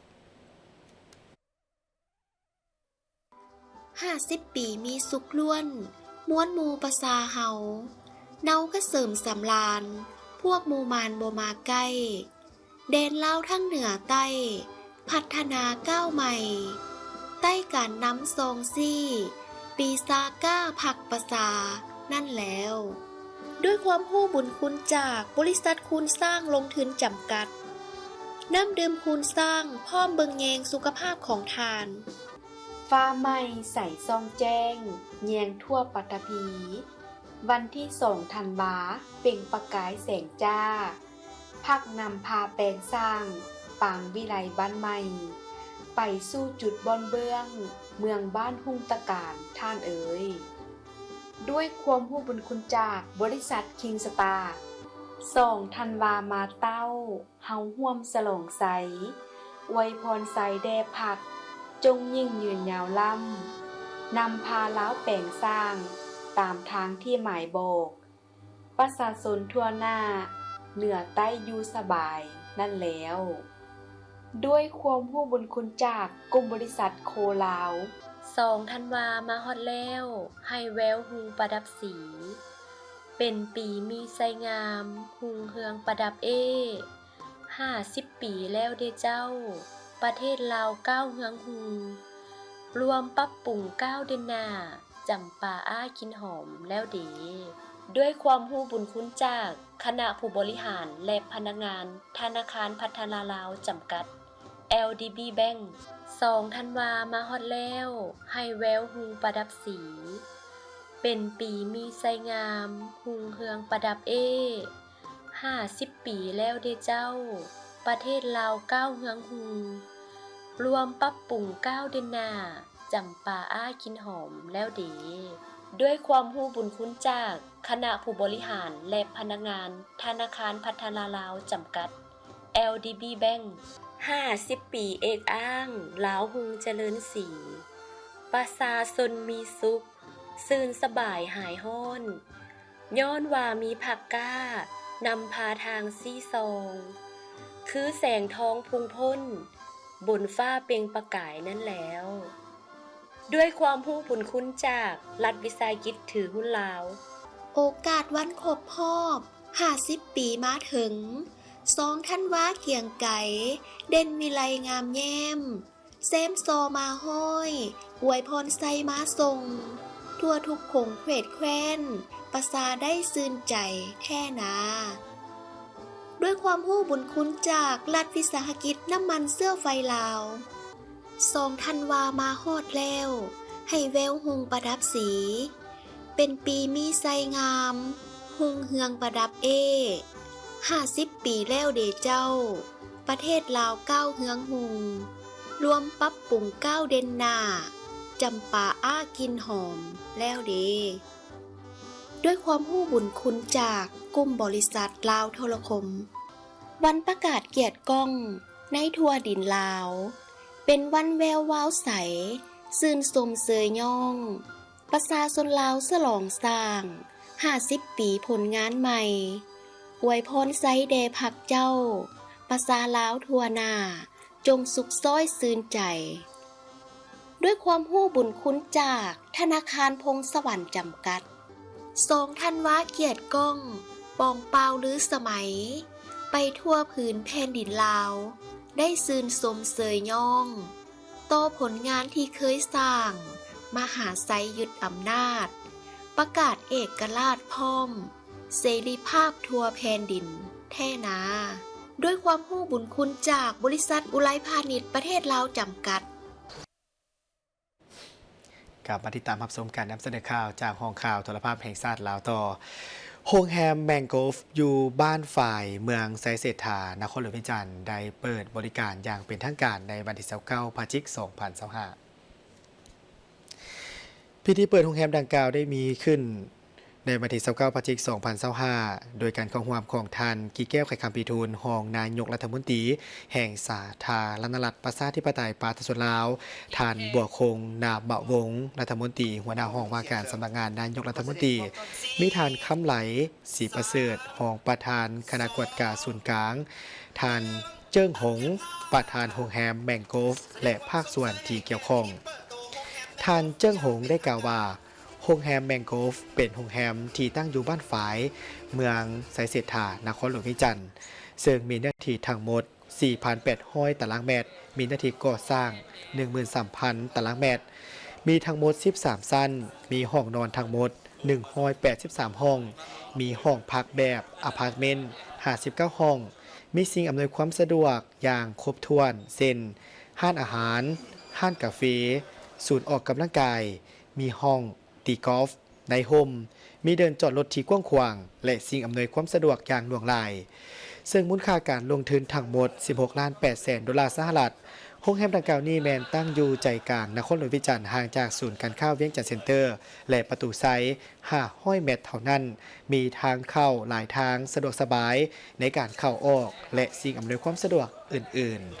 ຫ້າສິບປີມີສຸກລ້ວນ, ມວນໝູ່ປະຊາເຮົາ, ເນົາກະເສີມສຳລານ, ພວກໝູ່ມານບໍ່ມາໃກ້, ແດນລາວທັງເໜືອໃຕ້, ພັດທະນາກ້າວໃໝ່, ໃຕ້ການນຳສ່ອງຊີ້, ປີຊາກ້າພັກປະຊາ ນັ້ນແລ້ວ. ດ້ວຍຄວາມຮູ້ບຸນຄຸນຈາກບໍລິສັດຄູນຊ້າງລົງທຶນຈຳກັດ, ນ້ຳດື່ມຄູນຊ້າງ ພ້ອມເບິ່ງແຍງສຸຂະພາບຂອງທ່ານ. ຟ້າໃໝ່ໃສສ່ອງແຈ້ງ ແຍງທົ່ວປັດຖະພີ, ວັນທີສອງທັນວາ ເປັ່ງປະກາຍແສງຈ້າ, ພັກນຳພາແປງສ້າງ ປາງວິໄລບ້ານໃໝ່, ໄປສູ່ຈຸດບ່ອນເບື້ອງ ເມືອງບ້ານຮຸ່ງຕະການ ທ່ານເອີຍ. ດ້ວຍຄວາມຮູ້ບຸນຄຸນຈາກບໍລິສັດຄິງສະຕາ, ສອງທັນວາມາເຕົ້າ ເຮົາຮ່ວມສະຫຼອງໄຊ, ອວຍພອນໄຊແດ່ພັກ ຈົ່ງຍິ່ງຍືນຍາວລ້ຳ, ນຳພາລາວແປງສ້າງ ຕາມທາງທີ່ໝາຍບອກ, ປະຊາຊົນທົ່ວໜ້າ ເໜືອໃຕ້ຢູ່ສະບາຍ ນັ້ນແລ້ວ. ດ້ວຍຄວາມຮູ້ບຸນຄຸນຈາກກຸ່ມບໍລິສັດໂຄລາວ, ສອງທັນວາມາຮອດແລ້ວ ໃຫ້ແວວຮຸ່ງປະດັບສີ ເປັນປີມີໄຊງາມ ຮຸ່ງເຮືອງປະດັບເອ້. ຫ້າສິບປີແລ້ວເດເຈົ້າ ປະເທດລາວກ້າວເຮືອງຮຸ່ງ ລວມປັບປຸງກ້າວເດີນໜ້າ ຈຳປາອ້າກິ່ນຫອມແລ້ວເດ. ດ້ວຍຄວາມຮູ້ບຸນຄຸນຈາກຄະນະຜູ້ບໍລິຫານ ແລະ ພະນັກງານທະນາຄານພັດທະນາລາວຈຳກັດ ແອລດີບີ ແບັງ ສອງທັນວາມາຮອດແລ້ວ ໃຫ້ແວວຮຸ່ງປະດັບສີ ເປັນປີມີໄຊງາມ ຮຸ່ງເຮືອງປະດັບເອ້. ຫ້າສິບປີແລ້ວເດເຈົ້າ ປະເທດລາວກ້າວເຮືອງຮຸ່ງ ລວມປັບປຸງກ້າວເດີນໜ້າ ຈຳປາອ້າກິ່ນຫອມແລ້ວເດ. ດ້ວຍຄວາມຮູ້ບຸນຄຸນຈາກຄະນະຜູ້ບໍລິຫານ ແລະ ພະນັກງານທະນາຄານພັດທະນາລາວຈຳກັດ ແອລດີບີ ແບັງ ຫ້າສິບປີເອກອ້າງ ລາວຮຸ່ງຈະເລີນສີ ປະຊາຊົນມີສຸກ ຊື່ນສະບາຍຫາຍຮ້ອນ ຍ້ອນວ່າມີພັກກ້ານຳພາທາງຊີ້ຊ່ອງ ຄືແສງທອງພຸ່ງພົ້ນ ບົນຟ້າເປັ່ງປະກາຍນັ້ນແລ້ວ. ດ້ວຍຄວາມຮູ້ບຸນຄຸນຈາກລັດວິສາຫະກິດຖືຫຸ້ນລາວ. ໂອກາດວັນຄົບຮອບຫ້າສິບປີມາເຖິງ ສອງທັນວາກຽງໄກ ເດັ່ນວິໄລງາມແຍ້ມ ແຊມຊໍມາຮ້ອຍ ອວຍພອນໄຊມາສົ່ງ ທົ່ວທຸກຂົງເຂວດແຄວ້ນ ປະຊາໄດ້ຊື່ນໃຈແທ້ນາ. ດ້ວຍຄວາມຮູ້ບຸນຄຸນຈາກລັດວິສາຫະກິດນ້ຳມັນເຊື້ອໄຟລາວ ສອງທັນວາມາຮອດແລ້ວ ໃຫ້ແວວຮຸ່ງປະດັບສີ ເປັນປີມີໄຊງາມ ຮຸ່ງເຮືອງປະດັບເອ້. ຫ້າສິບປີແລ້ວເດເຈົ້າ ປະເທດລາວກ້າວເຮືອງຮຸ່ງ ລວມປັບປຸງກ້າວເດັ່ນໜ້າ ຈຳປາອ້າກິ່ນຫອມແລ້ວເດ. ດ້ວຍຄວາມຮູ້ບຸນຄຸນຈາກກຸ່ມບໍລິສັດລາວໂທລະຄົມ. ວັນປະກາດກຽດກ້ອງໃນທົ່ວດິນລາວ ເປັນວັນແວວວາວໃສ ຊື່ນຊົມເຊີຍຍ້ອງ ປະຊາຊົນລາວສະຫຼອງສ້າງຫ້າສິບປີຜົນງານໃໝ່ ອວຍພອນໄຊແດ່ພັກເຈົ້າ ປະຊາລາວທົ່ວໜ້າ ຈົ່ງສຸກຊ້ອຍຊື່ນໃຈ. ດ້ວຍຄວາມຮູ້ບຸນຄຸນຈາກທະນາຄານພົງສະຫວັນຈຳກັດ ສອງທັນວາກຽດກ້ອງ ປອງປ່າວລືສະໄໝ ໄປທົ່ວຜືນແຜ່ນດິນລາວ ໄດ້ຊື່ນຊົມເຊີຍຍ້ອງ ຕໍ່ຜົນງານທີ່ເຄີຍສ້າງ ມະຫາໄຊຍຶດອຳນາດ ປະກາດເອກະລາດພ້ອມ ເສລີພາບທົ່ວແຜ່ນດິນແທ້ນາ. ດ້ວຍຄວາມຮູ້ບຸນຄຸນຈາກບໍລິສັດອຸໄລພານິດປະເທດລາວຈຳກັດ. ກັບມາຕິດຕາມຮັບຊົມການນຳສະເໜີຂ່າວຈາກຫ້ອງຂ່າວໂທລະພາບແຫ່ງຊາດລາວຕໍ່. ໂຮງແຮມແມງໂກຟຢູ່ບ້ານຝາຍ ເມືອງໄຊເສດຖາ ນະຄອນຫຼວງວຽງຈັນ ໄດ້ເປີດບໍລິການຢ່າງເປັນທາງການໃນວັນທີຊາວເກົ້າ ພະຈິກ ສອງພັນຊາວຫ້າ. ພິທີເປີດໂຮງແຮມດັ່ງກ່າວໄດ້ມີຂຶ້ນໃນວັນທີຊາວເກົ້າ ພະຈິກ ສອງພັນຊາວຫ້າ ໂດຍການເຂົ້າຮ່ວມຂອງທ່ານ ກິແກ້ວ ໄຂຄຳປີທູນ ຮອງນາຍົກລັດຖະມົນຕີແຫ່ງສາທາລະນະລັດ ປະຊາທິປະໄຕ ປະຊາຊົນລາວ, ທ່ານ ບົວຄົງ ນາມະວົງ ລັດຖະມົນຕີ ຫົວໜ້າຫ້ອງວ່າການສຳນັກງານນາຍົກລັດຖະມົນຕີ, ມີທ່ານ ຄຳໄຫຼ ສີປະເສີດ ຮອງປະທານຄະນະກວດກາສູນກາງ, ທ່ານ ເຈິ້ງຫົງ ປະທານໂຮງແຮມແມງໂກຟ ແລະ ພາກສ່ວນທີ່ກ່ຽວຂ້ອງ. ທ່ານ ເຈິ້ງຫົງ ໄດ້ກ່າວວ່າ ໂຮງແຮມແມງໂກຟ ເປັນໂຮງແຮມທີ່ຕັ້ງຢູ່ບ້ານຝາຍ ເມືອງໄຊເສດຖາ ນະຄອນຫຼວງວຽງຈັນ ເຊິ່ງມີເນື້ອທີ່ທັງໝົດ ສີ່ພັນແປດຮ້ອຍຕາລາງແມັດ, ມີເນື້ອທີ່ກໍ່ສ້າງ ໜຶ່ງໝື່ນສາມພັນຕາລາງແມັດ, ມີທັງໝົດສິບສາມຊັ້ນ, ມີຫ້ອງນອນທັງໝົດ ໜຶ່ງຮ້ອຍແປດສິບສາມຫ້ອງ, ມີຫ້ອງພັກແບບອາພາດເມັນ ຫ້າສິບເກົ້າຫ້ອງ, ມີສິ່ງອຳນວຍຄວາມສະດວກຢ່າງຄົບຖ້ວນ ເຊັ່ນ ຮ້ານອາຫານ, ຮ້ານກາເຟ, ສູນອອກກຳລັງກາຍ, ມີຫ້ອງຕີກອຟໃນຮົ່ມ, ມີເດີ່ນຈອດລົດທີ່ກວ້າງຂວາງ ແລະ ສິ່ງອຳນວຍຄວາມສະດວກຢ່າງຫຼວງຫຼາຍ. ເຊິ່ງມູນຄ່າການລົງທຶນທັງໝົດ ສິບຫົກລ້ານແປດແສນໂດລາສະຫະລັດ. ໂຮງແຮມດັ່ງກ່າວນີ້ແມ່ນຕັ້ງຢູ່ໃຈກາງນະຄອນຫຼວງວຽງຈັນ, ຫ່າງຈາກສູນການຄ້າວຽງຈັນເຊັນເຕີ ແລະ ປະຕູໄຊ ຫ້າຮ້ອຍແມັດເທົ່ານັ້ນ, ມີທາງເຂົ້າຫຼາຍທາງ, ສະດວກສະບາຍໃນການເຂົ້າອອກ ແລະ ສິ່ງອຳນວຍຄວາມສະດວກອື່ນໆ.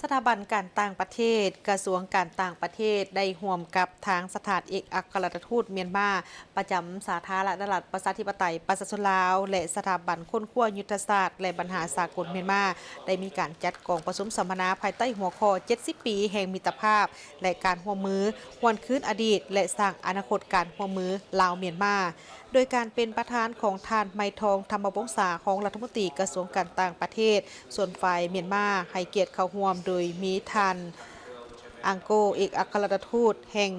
ສະຖາບັນການຕ່າງປະເທດ ກະຊວງການຕ່າງປະເທດ ໄດ້ຮ່ວມກັບທາງສະຖານເອກອັກຄະລັດຖະທູດມຽນມາ ປະຈຳສາທາລະນະລັດປະຊາທິປະໄຕປະຊາຊົນລາວ ແລະ ສະຖາບັນຄົ້ນຄວ້າຍຸດທະສາດ ແລະ ບັນຫາສາກົນມຽນມາ ໄດ້ມີການຈັດກອງປະຊຸມສຳມະນາພາຍໃຕ້ຫົວຂໍ້ ເຈັດສິບປີແຫ່ງມິດຕະພາບ ແລະ ການຮ່ວມມື ຫວນຄືນອະດີດ ແລະ ສ້າງອະນາຄົດການຮ່ວມມືລາວ-ມຽນມາ ໂດຍການເປັນປະທານຂອງທ່ານ ໄມທອງ ທຳມະວົງສາ ຮອງລັດຖະມົນຕີກະຊວງການຕ່າງປະເທດ ສ່ວນຝ່າຍມຽນມາໃຫ້ກຽດເຂົ້າຮ່ວມໂດຍມີທ່ານ ອັງໂກ ເອກອັກຄະລັດຖະທູດແຫ່ງ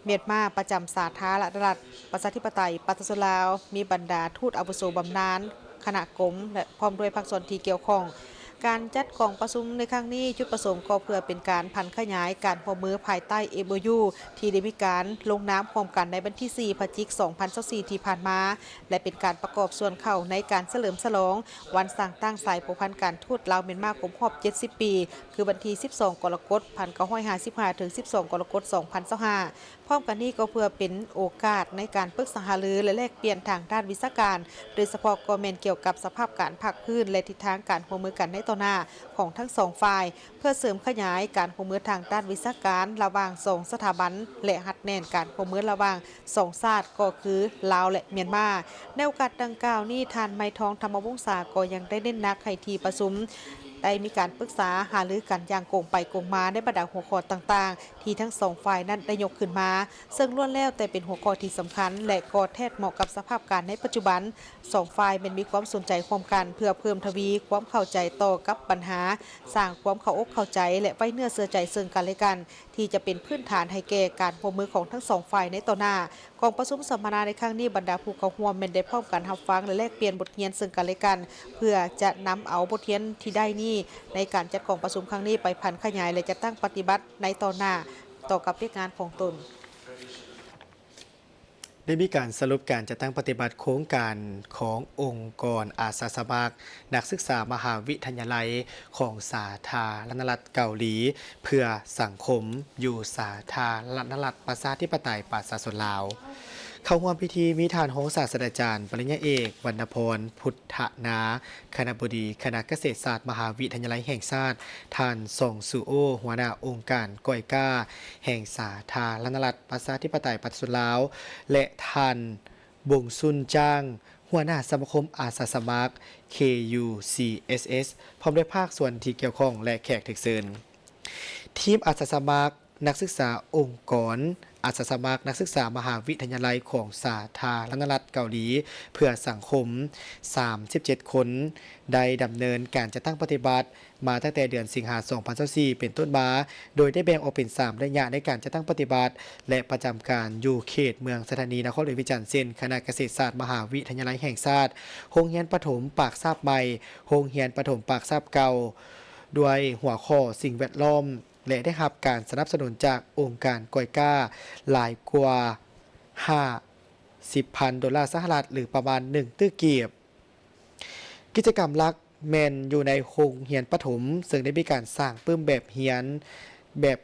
ມຽນມາປະຈຳສາທາລະນະລັດປະຊາທິປະໄຕປະຊາຊົນລາວ, ມີບັນດາທູດອາວຸໂສບຳນານ, ຄະນະກົມ ແລະ ພ້ອມດ້ວຍພາກສ່ວນທີ່ກ່ຽວຂ້ອງ. ການຈັດກອງປະຊຸມໃນຄັ້ງນີ້ ຈຸດປະສົງກໍເພື່ອເປັນການຜັນຂະຫຍາຍການຮ່ວມມືພາຍໃຕ້ ເອັມໂອຢູ ທີ່ໄດ້ມີການລົງນາມຮ່ວມກັນໃນວັນທີສີ່ ພະຈິກ ສອງພັນຊາວສີ່ ທີ່ຜ່ານມາ ແລະ ເປັນການປະກອບສ່ວນເຂົ້າໃນການສະເຫຼີມສະຫຼອງວັນສ້າງຕັ້ງສາຍພົວພັນການທູດລາວ-ມຽນມາຄົບຮອບ ເຈັດສິບປີ ຄືວັນທີ ສິບສອງ ກໍລະກົດ ພັນເກົ້າຮ້ອຍຫ້າສິບຫ້າ ເຖິງ ສິບສອງ ກໍລະກົດ ສອງພັນຊາວຫ້າ. ພ້ອມກັນນີ້ກໍເພື່ອເປັນໂອກາດໃນການປຶກສາຫາລື ແລະ ແລກປ່ຽນທາງດ້ານວິຊາການ, ໂດຍສະເພາະກໍແມ່ນກ່ຽວກັບສະພາບການພາກພື້ນ ແລະ ທິດທາງການຮ່ວມມືກັນໃນຕໍ່ໜ້າຂອງທັງສອງຝ່າຍ, ເພື່ອເສີມຂະຫຍາຍການຮ່ວມມືທາງດ້ານວິຊາການລະຫວ່າງສອງສະຖາບັນ ແລະ ຮັດແໜ້ນການຮ່ວມມືລະຫວ່າງສອງຊາດ ກໍຄືລາວ ແລະ ມຽນມາ. ໃນໂອກາດດັ່ງກ່າວນີ້, ທ່ານ ໄມທອງ ທຳມະວົງສາ ກໍຍັງໄດ້ເນັ້ນໜັກໃຫ້ທີ່ປະຊຸມໄດ້ມີການປຶກສາຫາລືກັນຢ່າງກົງໄປກົງມາໃນບັນດາຫົວຂໍ້ຕ່າງໆ ທີ່ທັງສອງຝ່າຍນັ້ນໄດ້ຍົກຂຶ້ນມາ, ເຊິ່ງລ້ວນແລ້ວແຕ່ເປັນຫົວຂໍ້ທີ່ສຳຄັນ ແລະ ກໍແທດເໝາະກັບສະພາບການໃນປັດຈຸບັນ. ສອງຝ່າຍແມ່ນມີຄວາມສົນໃຈຮ່ວມກັນເພື່ອເພີ່ມທະວີຄວາມເຂົ້າໃຈຕໍ່ກັບບັນຫາ, ສ້າງຄວາມເຂົ້າອົກເຂົ້າໃຈ ແລະ ໄວ້ເນື້ອເຊື່ອໃຈເຊິ່ງກັນແລະກັນ ທີ່ຈະເປັນພື້ນຖານໃຫ້ແກ່ການຮ່ວມມືຂອງທັງສອງຝ່າຍໃນຕໍ່ໜ້າ. ກອງປະຊຸມສຳມະນາໃນຄັ້ງນີ້, ບັນດາຜູ້ເຂົ້າຮ່ວມແມ່ນໄດ້ພ້ອມກັນຮັບຟັງ ແລະ ແລກປ່ຽນບົດຮຽນເຊິ່ງກັນແລະກັນ, ເພື່ອຈະນຳເອົາບົດຮຽນທີ່ໄດ້ນີ້ໃນການຈັດກອງປະຊຸມຄັ້ງນີ້ໄປຜັນຂະຫຍາຍ ແລະ ຈັດຕັ້ງປະຕິບັດໃນຕໍ່ໜ້າຕໍ່ກັບວຽກງານຂອງຕົນ. ໄດ້ມີການສະຫຼຸບການຈັດຕັ້ງປະຕິບັດໂຄງການຂອງອົງກອນອາສາສະໝັກນັກສຶກສາມະຫາວິທະຍາໄລຂອງສາທາລະນະລັດເກົາຫຼີເພື່ອສັງຄົມ ຢູ່ສາທາລະນະລັດປະຊາທິປະໄຕປະຊາຊົນລາວ. ເຂົ້າຮ່ວມພິທີມີທ່ານຮອງສາດສະດາຈານ ປະລິນຍາເອກ ວັນນະພອນ ພຸດທະນາ ຄະນະບໍດີຄະນະກະເສດສາດມະຫາວິທະຍາໄລແຫ່ງຊາດ, ທ່ານ ຊອງ ຊູໂອ ຫົວໜ້າອົງການກອຍກ້າແຫ່ງສາທາລະນະລັດປະຊາທິປະໄຕປະຊາຊົນລາວ ແລະ ທ່ານ ບົງຊຸນຈາງ ຫົວໜ້າສະມາຄົມອາສາສະໝັກ ເຄ ຢູ ຊີ ເອສ ເອສ ພ້ອມດ້ວຍພາກສ່ວນທີ່ກ່ຽວຂ້ອງ ແລະ ແຂກຖືກເຊີນ. ທີມອາສາສະໝັກນັກສຶກສາອົງກອນອາສາສະໝັກນັກສຶກສາມະຫາວິທະຍາໄລຂອງສາທາລະນະລັດເກົາຫຼີເພື່ອສັງຄົມ ສາມສິບເຈັດຄົນ ໄດ້ດຳເນີນການຈັດຕັ້ງປະຕິບັດ ມາຕັ້ງແຕ່ເດືອນສິງຫາ ສອງພັນຊາວສີ່ ເປັນຕົ້ນມາ, ໂດຍໄດ້ແບ່ງອອກເປັນສາມໄລຍະໃນການຈັດຕັ້ງປະຕິບັດ ແລະ ປະຈຳການຢູ່ເຂດເມືອງໄຊທານີ ນະຄອນຫຼວງວຽງຈັນ ເຊັ່ນ ຄະນະກະເສດສາດມະຫາວິທະຍາໄລແຫ່ງຊາດ, ໂຮງຮຽນປະຖົມປາກຊາບໃໝ່, ໂຮງຮຽນປະຖົມປາກຊາບເກົ່າ, ດ້ວຍຫົວຂໍ້ສິ່ງແວດລ້ອມ ແລະ ໄດ້ຮັບການສະໜັບສະໜູນຈາກອົງການກອຍກ້າຫຼາຍກວ່າຫ້າສິບພັນໂດລາສະຫະລັດ ຫຼື ປະມານໜຶ່ງຕື້ກີບ. ກິດຈະກຳຫຼັກແມ່ນຢູ່ໃນໂຮງຮຽນປະຖົມ, ເຊິ່ງໄດ້ມີການສ້າງປຶ້ມແບບຮຽນ, ແບບ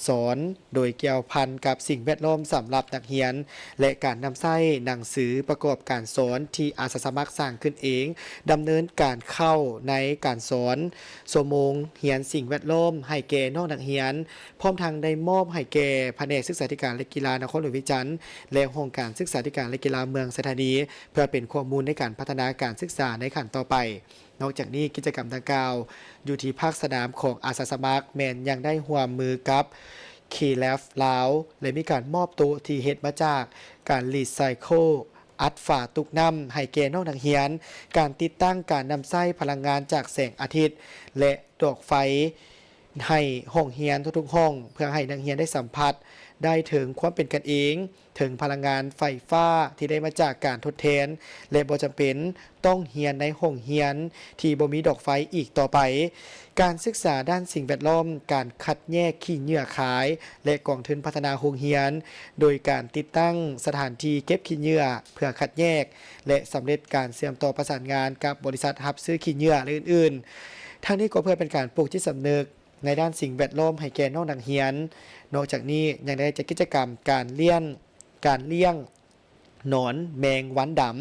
ສອນ, ໂດຍກ່ຽວພັນກັບສິ່ງແວດລ້ອມສຳລັບນັກຮຽນ ແລະ ການນຳໃຊ້ໜັງສືປະກອບການສອນທີ່ອາສາສະໝັກສ້າງຂຶ້ນເອງ, ດຳເນີນການເຂົ້າໃນການສອນ, ຊົ່ວໂມງຮຽນສິ່ງແວດລ້ອມໃຫ້ແກ່ນ້ອງນັກຮຽນ, ພ້ອມທັງໄດ້ມອບໃຫ້ແກ່ພະແນກສຶກສາທິການ ແລະ ກິລານະຄອນຫຼວງວຽງຈັນ ແລະ ຫ້ອງການສຶກສາທິການ ແລະ ກິລາເມືອງໄຊທານີ ເພື່ອເປັນຂໍ້ມູນໃນການພັດທະນາການສຶກສາໃນຂັ້ນຕໍ່ໄປ. ນອກຈາກນີ້, ກິດຈະກຳດັ່ງກ່າວຢູ່ທີ່ພາກສະໜາມຂອງອາສາສະໝັກ ແມ່ນຍັງໄດ້ຮ່ວມມືກັບ K-Lab ລາວ ແລະ ມີການມອບໂຕະທີ່ເຮັດມາຈາກການ Recycle ອັດຝາຕຸກນ້ຳໃຫ້ແກ່ນ້ອງນັກຮຽນ, ການຕິດຕັ້ງການນຳໃຊ້ພະລັງງານຈາກແສງອາທິດ ແລະ ດອກໄຟໃຫ້ຫ້ອງຮຽນທຸກໆຫ້ອງ ເພື່ອໃຫ້ນັກຮຽນໄດ້ສຳຜັດໄດ້ເຖິງຄວາມເປັນກັນເອງ, ເຖິງພະລັງງານໄຟຟ້າທີ່ໄດ້ມາຈາກການທົດແທນ ແລະ ບໍ່ຈຳເປັນຕ້ອງຮຽນໃນຫ້ອງຮຽນທີ່ບໍ່ມີດອກໄຟອີກຕໍ່ໄປ. ການສຶກສາດ້ານສິ່ງແວດລ້ອມ, ການຄັດແຍກຂີ້ເຫຍື້ອຂາຍ ແລະ ກອງທຶນພັດທະນາໂຮງຮຽນ ໂດຍການຕິດຕັ້ງສະຖານທີ່ເກັບຂີ້ເຫຍື້ອເພື່ອຄັດແຍກ ແລະ ສຳເລັດການເຊື່ອມຕໍ່ປະສານງານກັບບໍລິສັດຮັບຊື້ຂີ້ເຫຍື້ອ ແລະ ອື່ນໆ. ທັງນີ້ກໍເພື່ອເປັນການປູກຈິດສຳນຶກໃນດ້ານສິ່ງແວດລ້ອມໃຫ້ແກ່ນ້ອງນັກຮຽນ. ນອກຈາກນີ້ຍັງໄດ້ຈັດກິດຈະກຳການລ້ຽງ ການລ້ຽງໜອນແມງວັນດຳ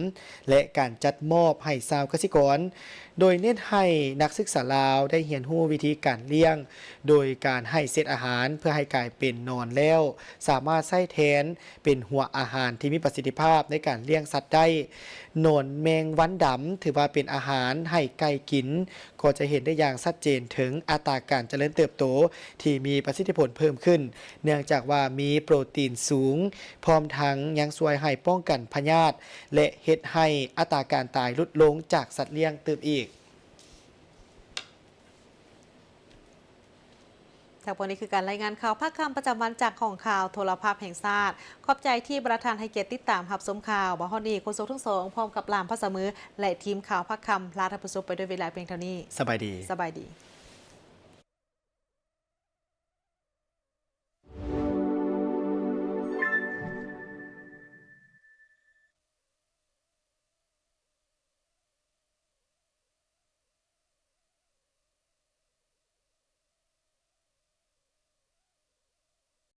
ແລະ ການຈັດມອບໃຫ້ຊາວກະສິກອນ ໂດຍເນັ້ນໃຫ້ນັກສຶກສາລາວໄດ້ຮຽນຮູ້ວິທີການລ້ຽງ ໂດຍການໃຫ້ເສດອາຫານເພື່ອໃຫ້ກາຍເປັນໜອນແລ້ວ ສາມາດໃຊ້ແທນເປັນຫົວອາຫານທີ່ມີປະສິດທິພາບໃນການລ້ຽງສັດໄດ້. ໜອນແມງວັນດຳຖືວ່າເປັນອາຫານໃຫ້ໄກ່ກິນ ກໍຈະເຫັນໄດ້ຢ່າງຊັດເຈນເຖິງອັດຕາການຈະເລີນເຕີບໂຕທີ່ມີປະສິດທິຜົນເພີ່ມຂຶ້ນ ເນື່ອງຈາກວ່າມີໂປຣຕີນສູງ ພ້ອມທັງຍັງຊ່ວຍໃຫ້ປ້ອງກັນພະຍາດ ແລະ ເຮັດໃຫ້ອັດຕາການຕາຍຫຼຸດລົງຈາກສັດລ້ຽງຕື່ມອີກ. ທັງໝົດນີ້ຄືການລາຍງານຂ່າວພາກຄ່ຳປະຈຳວັນຈາກຫ້ອງຂ່າວໂທລະພາບແຫ່ງຊາດ. ຂອບໃຈທີ່ບັນດາທ່ານໃຫ້ກຽດຕິດຕາມຮັບຊົມຂ່າວ. ມາຮອດນີ້ ໂຄສົກທັງສອງ ພ້ອມກັບຫຼ້າມພາສາມື ແລະ ທີມຂ່າວພາກຄ່ຳ ລາທ່ານຜູ້ຊົມໄປດ້ວຍເວລາພຽງເທົ່ານີ້. ສະບາຍດີ. ສະບາຍດີ.